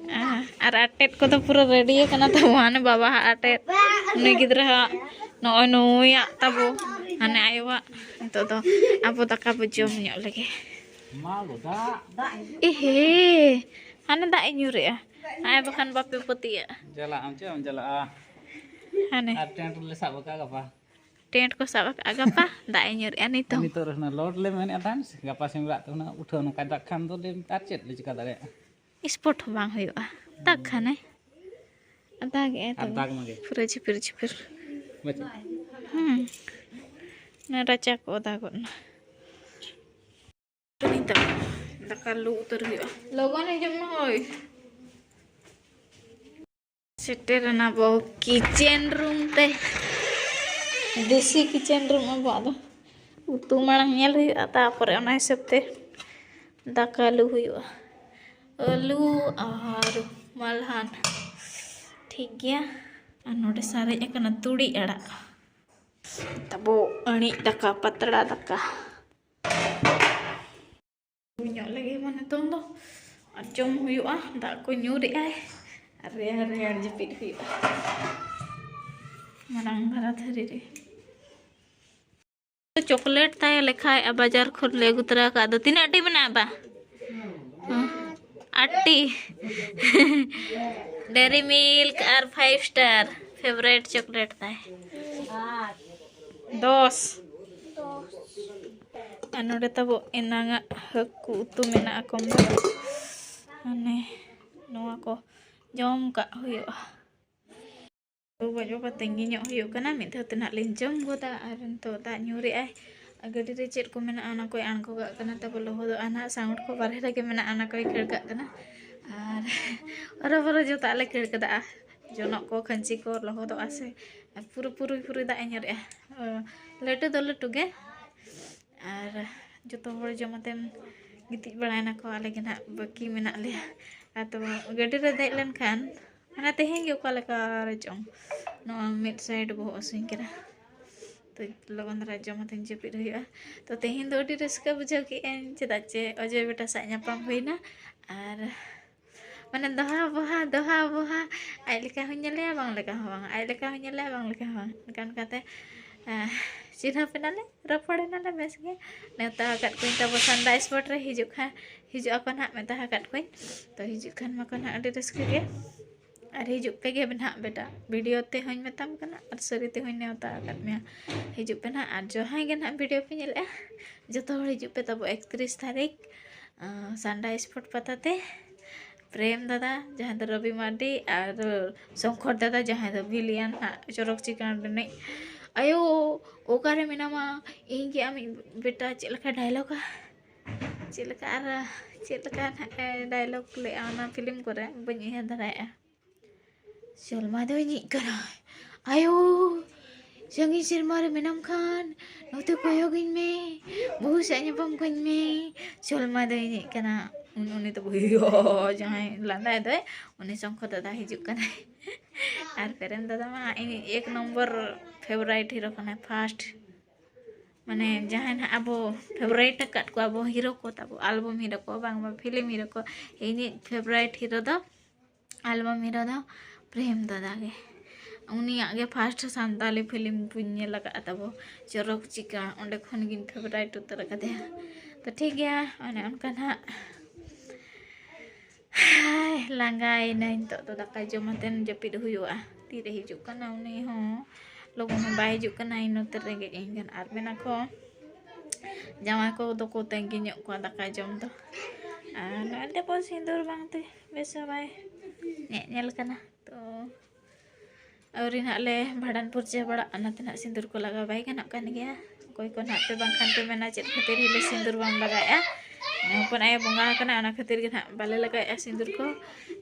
ᱟᱨ ᱟᱴᱮᱫ ᱠᱚᱫᱚ ᱯᱩᱨᱟᱹ ᱨᱮᱰᱤ ᱟᱠᱟᱱᱟ ᱛᱟᱵᱚ᱾ ᱦᱟᱱᱮ ᱵᱟᱵᱟ ᱦᱟᱜ ᱟᱴᱮᱫ, ᱱᱩᱭ ᱜᱤᱫᱽᱨᱟᱹ ᱦᱟᱜ ᱱᱚᱜᱼᱚᱭ ᱱᱩᱭᱟᱜ ᱛᱟᱵᱚ, ᱦᱟᱱᱮ ᱟᱭᱳᱣᱟᱜ᱾ ᱱᱤᱛᱚᱜ ᱫᱚ ᱟᱵᱚ ᱫᱟᱠᱟ ᱵᱚ ᱡᱚᱢ ᱧᱚᱜ ᱞᱮᱜᱮ᱾ ᱮᱦᱮ, ᱦᱟᱱᱮ ᱫᱟᱜ ᱮ ᱧᱩᱨᱮᱜᱼᱟ᱾ ᱟᱭ ᱵᱟᱠᱷᱟᱱ ᱵᱟᱯᱮ ᱯᱟᱹᱛᱭᱟᱹᱜᱼᱟ᱾ ᱪᱟᱞᱟᱜ ᱟᱢ, ᱪᱮᱫ ᱮᱢ ᱪᱟᱞᱟᱜᱼᱟ? ᱦᱟᱱᱮ᱾ ᱟᱨ tent ᱞᱮ ᱥᱟᱵ ᱟᱠᱟᱫ ᱜᱟᱯᱟ᱾ Tent ᱠᱚ ᱥᱟᱵ ᱟᱠᱟᱫᱼᱟ ᱜᱟᱯᱟ, ᱫᱟᱜ ᱮ ᱧᱩᱨᱮᱜᱼᱟ ᱱᱤᱛᱚᱜ᱾ ᱱᱤᱛᱚᱜ ᱨᱮ ᱦᱩᱱᱟᱹᱝ load ᱞᱮ ᱢᱮᱱᱮᱫᱼᱟ ᱛᱟᱦᱮᱱ, ᱜᱟᱯᱟ ᱥᱮᱱ ᱨᱟᱜ ᱛᱮ ᱦᱩᱱᱟᱹᱝ ᱩᱴᱷᱟᱹᱣ ᱱᱚᱝᱠᱟᱭ ᱫᱟᱜ ᱠᱷᱟᱱ ᱫᱚ ᱞᱟᱹᱭ ᱢᱮ, ᱟᱨ ᱪᱮᱫ ᱞᱮ ᱪᱤᱠᱟ ᱫᱟᱲᱮᱭᱟᱜᱼᱟ? Spot ᱦᱚᱸ ᱵᱟᱝ ᱦᱩᱭᱩᱜᱼᱟ, ᱫᱟᱜ ᱠᱷᱟᱱᱮ᱾ ᱟᱨ ᱫᱟᱜᱮᱜᱼᱟᱭ ᱟᱨ ᱛᱚᱵᱮ᱾ ᱫᱟᱜᱽ ᱢᱟᱜᱮ᱾ ᱯᱩᱨᱟᱹ ᱡᱷᱤᱯᱤᱨ ᱡᱷᱤᱯᱤᱨ᱾ ᱵᱟᱪᱷᱟ᱾ ᱦᱩᱸ᱾ ᱚᱱᱟ ᱨᱟᱪᱟ ᱠᱚ ᱚᱫᱟ ᱜᱚᱫ ᱱᱟ᱾ ᱱᱤᱛᱚᱜ ᱫᱟᱠᱟ ᱞᱩ ᱩᱛᱟᱹᱨ ᱦᱩᱭᱩᱜᱼᱟ᱾ ᱞᱚᱜᱚᱱ ᱦᱤᱡᱩᱜ ᱢᱮ ᱦᱳᱭ᱾ ᱥᱮᱴᱮᱨ ᱮᱱᱟ ᱵᱚ kitchen room ᱛᱮ᱾ ᱫᱮᱥᱤ kitchen room ᱟᱵᱚᱣᱟᱜ ᱫᱚ᱾ ᱩᱛᱩ ᱢᱟᱲᱟᱝ ᱧᱮᱞ ᱦᱩᱭᱩᱜᱼᱟ, ᱛᱟᱯᱚᱨᱮ ᱚᱱᱟ ᱦᱤᱥᱟᱹᱵ ᱛᱮ ᱫᱟᱠᱟ ᱞᱩ ᱦᱩᱭᱩᱜᱼᱟ᱾ ᱟᱹᱞᱩ ᱟᱨ ᱢᱟᱞᱦᱟᱱ᱾ ᱴᱷᱤᱠ ᱜᱮᱭᱟ᱾ ᱟᱨ ᱱᱚᱰᱮ ᱥᱟᱨᱮᱡ ᱟᱠᱟᱱᱟ ᱛᱩᱲᱤ ᱟᱲᱟᱜ᱾ ᱛᱟᱵᱚ ᱟᱹᱬᱤᱡ ᱫᱟᱠᱟ, ᱯᱟᱛᱲᱟ ᱫᱟᱠᱟ᱾ ᱧᱚᱜ ᱞᱮᱜᱮ ᱢᱟ ᱱᱤᱛᱚᱝ ᱫᱚ᱾ ᱟᱨ ᱡᱚᱢ ᱦᱩᱭᱩᱜᱼᱟ, ᱫᱟᱜ ᱠᱚ ᱧᱩᱨᱮᱜᱼᱟᱭ᱾ ᱟᱨ ᱨᱮᱭᱟᱲ ᱨᱮᱭᱟᱲ ᱡᱟᱹᱯᱤᱫ ᱦᱩᱭᱩᱜᱼᱟ᱾ ᱢᱟᱨᱟᱝ ᱫᱷᱟᱨᱟ ᱛᱷᱟᱹᱨᱤ ᱨᱮ᱾ ᱪᱚᱠᱞᱮᱴ ᱛᱟᱭ ᱞᱮᱠᱷᱟᱭᱮᱜᱼᱟ, ᱵᱟᱡᱟᱨ ᱠᱷᱚᱱ ᱞᱮ ᱟᱹᱜᱩ ᱛᱚᱨᱟ ᱟᱠᱟᱫ ᱫᱚ᱾ ᱛᱤᱱᱟᱹᱜ ᱴᱤ ᱢᱮᱱᱟᱜᱼᱟ ᱵᱟ? ᱦᱮᱸ, ᱟᱴ ᱴᱤ᱾ Dairy Milk ᱟᱨ five star favourite chocolate ᱛᱟᱭ᱾ ᱫᱚᱥ᱾ ᱟᱨ ᱱᱚᱰᱮ ᱛᱟᱵᱚ ᱮᱱᱟᱝᱟᱜ ᱦᱟᱹᱠᱩ ᱩᱛᱩ ᱢᱮᱱᱟᱜᱼᱟ ᱠᱚᱢ ᱫᱚ᱾ ᱢᱟᱱᱮ ᱱᱚᱣᱟ ᱠᱚ ᱡᱚᱢ ᱠᱟᱜ ᱦᱩᱭᱩᱜᱼᱟ᱾ ᱜᱚᱡ ᱵᱟᱵᱟ ᱛᱟᱺᱜᱤ ᱧᱚᱜ ᱦᱩᱭᱩᱜ ᱠᱟᱱᱟ, ᱢᱤᱫ ᱫᱷᱟᱣ ᱛᱮ ᱱᱟᱜ ᱞᱤᱧ ᱡᱚᱢ ᱜᱚᱫᱟ᱾ ᱟᱨ ᱱᱤᱛᱚᱜ ᱫᱟᱜ ᱧᱩᱨᱮᱜᱼᱟᱭ, ᱟᱨ ᱜᱟᱹᱰᱤ ᱨᱮ ᱪᱮᱫ ᱠᱚ ᱢᱮᱱᱟᱜᱼᱟ ᱚᱱᱟ ᱠᱚᱭ ᱟᱬᱜᱚ ᱠᱟᱜ ᱠᱟᱱᱟ᱾ ᱛᱟᱵᱚ ᱞᱚᱦᱚᱫᱚᱜᱼᱟ ᱱᱟᱜ, sound ᱠᱚ ᱵᱟᱨᱦᱮ ᱨᱮᱜᱮ ᱢᱮᱱᱟᱜᱼᱟ ᱚᱱᱟ ᱠᱚᱭ ᱠᱷᱟᱹᱲ ᱠᱟᱜ ᱠᱟᱱᱟ᱾ ᱟᱨ ᱦᱚᱨᱚ ᱵᱚᱨᱚ ᱡᱚᱛᱚᱣᱟᱜ ᱞᱮ ᱠᱷᱟᱹᱲ ᱠᱟᱫᱟ, ᱡᱚᱱᱚᱜ ᱠᱚ ᱠᱷᱟᱹᱧᱪᱤ ᱠᱚ ᱞᱚᱦᱚᱫᱚᱜᱼᱟ ᱥᱮ, ᱟᱨ ᱯᱩᱨᱟᱹ ᱯᱩᱨᱟᱹ ᱯᱩᱨᱟᱹ ᱫᱟᱜ ᱮ ᱧᱩᱨᱮᱜᱼᱟ᱾ ᱞᱟᱹᱴᱩ ᱫᱚ ᱞᱟᱹᱴᱩ ᱜᱮ᱾ ᱟᱨ ᱡᱚᱛᱚ ᱦᱚᱲ ᱡᱚᱢ ᱟᱛᱮᱱ ᱜᱤᱛᱤᱡ ᱵᱟᱲᱟᱭᱮᱱᱟ ᱠᱚ, ᱟᱞᱮ ᱜᱮ ᱱᱟᱜ ᱵᱟᱹᱠᱤ ᱢᱮᱱᱟᱜ ᱞᱮᱭᱟ᱾ ᱟᱫᱚ ᱜᱟᱹᱰᱤ ᱨᱮ ᱫᱮᱡ ᱞᱮᱱᱠᱷᱟᱱ ᱢᱟᱱᱮ ᱛᱮᱦᱮᱧ ᱜᱮ ᱚᱠᱟ ᱞᱮᱠᱟ ᱨᱮ ᱪᱚᱝ ᱱᱚᱣᱟ ᱢᱤᱫ side ᱵᱚᱦᱚᱜ ᱦᱟᱹᱥᱩᱧ ᱠᱟᱱᱟ᱾ ᱛᱚ ᱞᱚᱜᱚᱱ ᱫᱷᱟᱨᱟ ᱡᱚᱢ ᱟᱛᱮᱧ ᱡᱟᱹᱯᱤᱫ ᱦᱩᱭᱩᱜᱼᱟ᱾ ᱛᱚ ᱛᱮᱦᱮᱧ ᱫᱚ ᱟᱹᱰᱤ ᱨᱟᱹᱥᱠᱟᱹ ᱵᱩᱡᱷᱟᱹᱣ ᱠᱮᱫᱟᱹᱧ, ᱪᱮᱫᱟᱜ ᱪᱮ ᱚᱡᱚᱭ ᱵᱮᱴᱟ ᱥᱟᱶ ᱧᱟᱯᱟᱢ ᱦᱩᱭᱱᱟ᱾ ᱟᱨ ᱢᱟᱱᱮ ᱫᱚᱦᱟ ᱵᱚᱦᱟ ᱫᱚᱦᱟ ᱵᱚᱦᱟ, ᱟᱡ ᱞᱮᱠᱟ ᱦᱚᱸᱧ ᱧᱮᱞᱮᱭᱟ ᱵᱟᱝ ᱞᱮᱠᱟ ᱦᱚᱸ ᱵᱟᱝ, ᱟᱡ ᱞᱮᱠᱟ ᱦᱚᱸᱧ ᱧᱮᱞᱮᱭᱟ ᱵᱟᱝ ᱞᱮᱠᱟ ᱦᱚᱸ ᱵᱟᱝ᱾ ᱚᱱᱠᱟ ᱚᱱᱠᱟᱛᱮ ᱪᱤᱱᱦᱟᱹᱯ ᱮᱱᱟᱞᱮ, ᱨᱚᱯᱚᱲ ᱮᱱᱟᱞᱮ ᱵᱮᱥ ᱜᱮ᱾ ᱱᱮᱣᱛᱟ ᱟᱠᱟᱫ ᱠᱚᱣᱟᱹᱧ ᱛᱟᱵᱚ ᱥᱟᱱᱰᱟ ᱥᱯᱳᱨᱴ ᱨᱮ ᱦᱤᱡᱩᱜ ᱠᱷᱟᱱ, ᱦᱤᱡᱩᱜ ᱟᱠᱚ ᱱᱟᱦᱟᱜ, ᱢᱮᱛᱟ ᱟᱠᱟᱫ ᱠᱚᱣᱟᱹᱧ᱾ ᱛᱚ ᱦᱤᱡᱩᱜ ᱠᱷᱟᱱ ᱢᱟᱠᱚ ᱱᱟᱦᱟᱜ ᱟᱹᱰᱤ ᱨᱟᱹᱥᱠᱟᱹ ᱜᱮ᱾ ᱟᱨ ᱦᱤᱡᱩᱜ ᱯᱮᱜᱮ ᱱᱟᱦᱟᱜ ᱵᱮᱴᱟ, ᱵᱷᱤᱰᱤᱭᱳ ᱛᱮᱦᱚᱸᱧ ᱢᱮᱛᱟᱢ ᱠᱟᱱᱟ ᱟᱨ ᱥᱟᱹᱨᱤ ᱛᱮᱦᱚᱸᱧ ᱱᱮᱣᱛᱟ ᱟᱠᱟᱫ ᱢᱮᱭᱟ᱾ ᱦᱤᱡᱩᱜ ᱯᱮ ᱱᱟᱦᱟᱜ, ᱟᱨ ᱡᱟᱦᱟᱸᱭ ᱜᱮ ᱱᱟᱦᱟᱜ ᱵᱷᱤᱰᱤᱭᱳ ᱯᱮ ᱧᱮᱞᱮᱜᱼᱟ, ᱡᱚᱛᱚ ᱦᱚᱲ ᱦᱤᱡᱩᱜ ᱯᱮ ᱛᱟᱵᱚ ᱮᱠᱛᱨᱤᱥ ᱛᱟᱹᱨᱤᱠᱷ ᱥᱟᱱᱰᱟ ᱥᱯᱳᱨᱴ ᱯᱟᱛᱟ ᱛᱮ᱾ ᱯᱨᱮᱢ ᱫᱟᱫᱟ ᱡᱟᱦᱟᱸᱭ ᱫᱚ ᱨᱚᱵᱤ ᱢᱟᱨᱰᱤ ᱟᱨ ᱥᱚᱝᱠᱚᱨ ᱫᱟᱫᱟ ᱡᱟᱦᱟᱸᱭ ᱫᱚ ᱵᱷᱤᱞᱤᱭᱟᱱ ᱦᱟᱸᱜ ᱪᱚᱨᱚᱠ ᱪᱤᱠᱟᱹᱲ ᱨᱤᱱᱤᱡ᱾ ᱟᱭᱳ, ᱚᱠᱟᱨᱮ ᱢᱮᱱᱟᱢᱟ? ᱤᱧ ᱜᱮ ᱟᱢᱤᱡ ᱵᱮᱴᱟ ᱪᱮᱫ ᱞᱮᱠᱟ ᱰᱟᱭᱞᱚᱜᱟ, ᱪᱮᱫ ᱞᱮᱠᱟ ᱟᱨ ᱪᱮᱫ ᱞᱮᱠᱟ ᱱᱟᱦᱟᱜ ᱮ ᱰᱟᱭᱞᱚᱜᱽ ᱞᱮᱜᱼᱟ ᱚᱱᱟ ᱯᱷᱤᱞᱢ ᱠᱚᱨᱮ, ᱵᱟᱹᱧ ᱩᱭᱦᱟᱹᱨ ᱫᱟᱲᱮᱭᱟᱜᱼᱟ᱾ ᱥᱚᱞᱢᱟ ᱫᱚᱭ ᱤᱧᱤᱡ ᱠᱟᱱᱟ᱾ ᱟᱭᱳ, ᱥᱟᱺᱜᱤᱧ ᱥᱮᱨᱢᱟ ᱨᱮ ᱢᱮᱱᱟᱢ ᱠᱷᱟᱱ ᱱᱚᱛᱮ ᱠᱚᱭᱚᱜᱤᱧ ᱢᱮ, ᱵᱟᱹᱦᱩ ᱥᱟᱶ ᱧᱟᱯᱟᱢ ᱠᱟᱹᱧ ᱢᱮ᱾ ᱥᱚᱞᱢᱟ ᱫᱚᱭ ᱤᱧᱤᱡ ᱠᱟᱱᱟ᱾ ᱩᱱ ᱩᱱᱤ ᱫᱚ ᱵᱩᱭᱦᱟᱹ ᱡᱟᱦᱟᱸᱭ ᱞᱟᱸᱫᱟᱭ ᱫᱚᱭ, ᱩᱱᱤ ᱥᱚᱝᱠᱷᱚ ᱫᱟᱫᱟ ᱦᱤᱡᱩᱜ ᱠᱟᱱᱟᱭ᱾ ᱟᱨ ᱯᱨᱮᱢ ᱫᱟᱫᱟ ᱢᱟ ᱤᱧᱤᱡ ᱮᱠ ᱱᱚᱢᱵᱚᱨ ᱯᱷᱮᱵᱟᱨᱟᱭᱤᱴ ᱦᱤᱨᱳ ᱠᱟᱱᱟᱭ, ᱯᱷᱟᱥᱴ᱾ ᱢᱟᱱᱮ ᱡᱟᱦᱟᱸᱭ ᱱᱟᱦᱟᱜ ᱟᱵᱚ ᱯᱷᱮᱵᱟᱨᱟᱭᱤᱴ ᱟᱠᱟᱫ ᱠᱚᱣᱟ ᱵᱚ ᱦᱤᱨᱳ ᱠᱚ ᱛᱟᱵᱚ, ᱟᱞᱵᱟᱢ ᱦᱤᱨᱳ ᱠᱚ, ᱵᱟᱝ ᱵᱟᱝ ᱯᱷᱤᱞᱢ ᱦᱤᱨᱳ ᱠᱚ, ᱤᱧᱤᱡ ᱯᱷᱮᱵᱟᱨᱟᱭᱤᱴ ᱦᱤᱨᱳ ᱫᱚ ᱟᱞᱵᱟᱢ ᱦᱤᱨᱳ ᱫᱚ ᱯᱨᱮᱢ ᱫᱟᱫᱟ ᱜᱮ᱾ ᱩᱱᱤᱭᱟᱜ ᱜᱮ ᱯᱷᱟᱥᱴ ᱥᱟᱱᱛᱟᱞᱤ ᱯᱷᱤᱞᱢ ᱵᱚᱧ ᱧᱮᱞ ᱟᱠᱟᱫᱼᱟ ᱛᱟᱵᱚ, ᱪᱚᱨᱚᱠ ᱪᱤᱠᱟᱹᱲ, ᱚᱸᱰᱮ ᱠᱷᱚᱱ ᱜᱤᱧ ᱯᱷᱮᱵᱟᱨᱟᱭᱤᱴ ᱩᱛᱟᱹᱨ ᱟᱠᱟᱫᱮᱭᱟ᱾ ᱛᱚ ᱴᱷᱤᱠ ᱜᱮᱭᱟ, ᱚᱱᱮ ᱚᱱᱠᱟ ᱱᱟᱦᱟᱜ᱾ ᱦᱟᱭ, ᱞᱟᱸᱜᱟᱭᱮᱱᱟᱹᱧ, ᱱᱤᱛᱚᱜ ᱫᱚ ᱫᱟᱠᱟ ᱡᱚᱢ ᱟᱛᱮᱱ ᱡᱟᱹᱯᱤᱫ ᱦᱩᱭᱩᱜᱼᱟ᱾ ᱛᱤᱨᱮ ᱦᱤᱡᱩᱜ ᱠᱟᱱᱟ ᱩᱱᱤ ᱦᱚᱸ, ᱞᱚᱜᱚᱱ ᱦᱚᱸ ᱵᱟᱭ ᱦᱤᱡᱩᱜ ᱠᱟᱱᱟ, ᱤᱧ ᱱᱚᱛᱮ ᱨᱮᱸᱜᱮᱡ ᱤᱧ ᱠᱟᱱᱟ᱾ ᱟᱨ ᱢᱮᱱᱟ ᱠᱚ ᱡᱟᱶᱟᱭ ᱠᱚ ᱫᱚᱠᱚ ᱛᱟᱺᱜᱤ ᱧᱚᱜ ᱠᱚᱣᱟ ᱫᱟᱠᱟ ᱡᱚᱢ ᱫᱚ᱾ ᱟᱨ ᱱᱚᱜᱼᱚᱭ ᱫᱮᱵᱚ ᱥᱤᱸᱫᱩᱨ ᱵᱟᱝ ᱛᱮ ᱵᱮᱥ ᱦᱚᱸ ᱵᱟᱭ ᱧᱮ-, ᱧᱮᱞ ᱠᱟᱱᱟ᱾ ᱛᱚ ᱟᱹᱣᱨᱤ ᱱᱟᱦᱟᱜ ᱞᱮ ᱵᱷᱟᱸᱰᱟᱱ ᱯᱩᱨᱡᱟᱹ ᱵᱟᱲᱟᱜ, ᱚᱱᱟᱛᱮ ᱱᱟᱦᱟᱜ ᱥᱤᱸᱫᱩᱨ ᱠᱚ ᱞᱟᱜᱟᱣ ᱵᱟᱭ ᱜᱟᱱᱚᱜ ᱠᱟᱱ ᱜᱮᱭᱟ᱾ ᱚᱠᱚᱭ ᱠᱚ ᱱᱟᱦᱟᱜ ᱯᱮ ᱵᱟᱝᱠᱷᱟᱱ ᱯᱮ ᱢᱮᱱᱟ, "ᱪᱮᱫ ᱠᱷᱟᱹᱛᱤᱨ ᱦᱤᱞᱳᱜ ᱥᱤᱸᱫᱩᱨ ᱵᱟᱢ ᱞᱟᱜᱟᱣᱮᱜᱼᱟ?" ᱤᱧ ᱦᱚᱯᱚᱱ ᱟᱭᱳ ᱵᱚᱸᱜᱟ ᱟᱠᱟᱱᱟ, ᱚᱱᱟ ᱠᱷᱟᱹᱛᱤᱨ ᱜᱮ ᱱᱟᱦᱟᱜ ᱵᱟᱞᱮ ᱞᱟᱜᱟᱣᱮᱜᱼᱟ ᱥᱤᱸᱫᱩᱨ ᱠᱚ᱾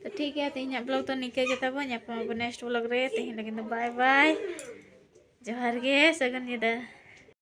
ᱛᱚ ᱴᱷᱤᱠ ᱜᱮᱭᱟ, ᱛᱮᱦᱮᱧᱟᱜ ᱵᱞᱚᱜ ᱫᱚ ᱱᱤᱝᱠᱟᱹ ᱜᱮ ᱛᱟᱵᱚ᱾ ᱧᱟᱯᱟᱢ ᱟᱵᱚ ᱱᱮᱠᱥᱴ ᱵᱞᱚᱜ ᱨᱮ᱾ ᱛᱮᱦᱮᱧ ᱞᱟᱹᱜᱤᱫ ᱫᱚ ᱵᱟᱭ ᱵᱟᱭ, ᱡᱚᱦᱟᱨ ᱜᱮ, ᱥᱟᱹᱜᱩᱱ ᱧᱤᱫᱟᱹ᱾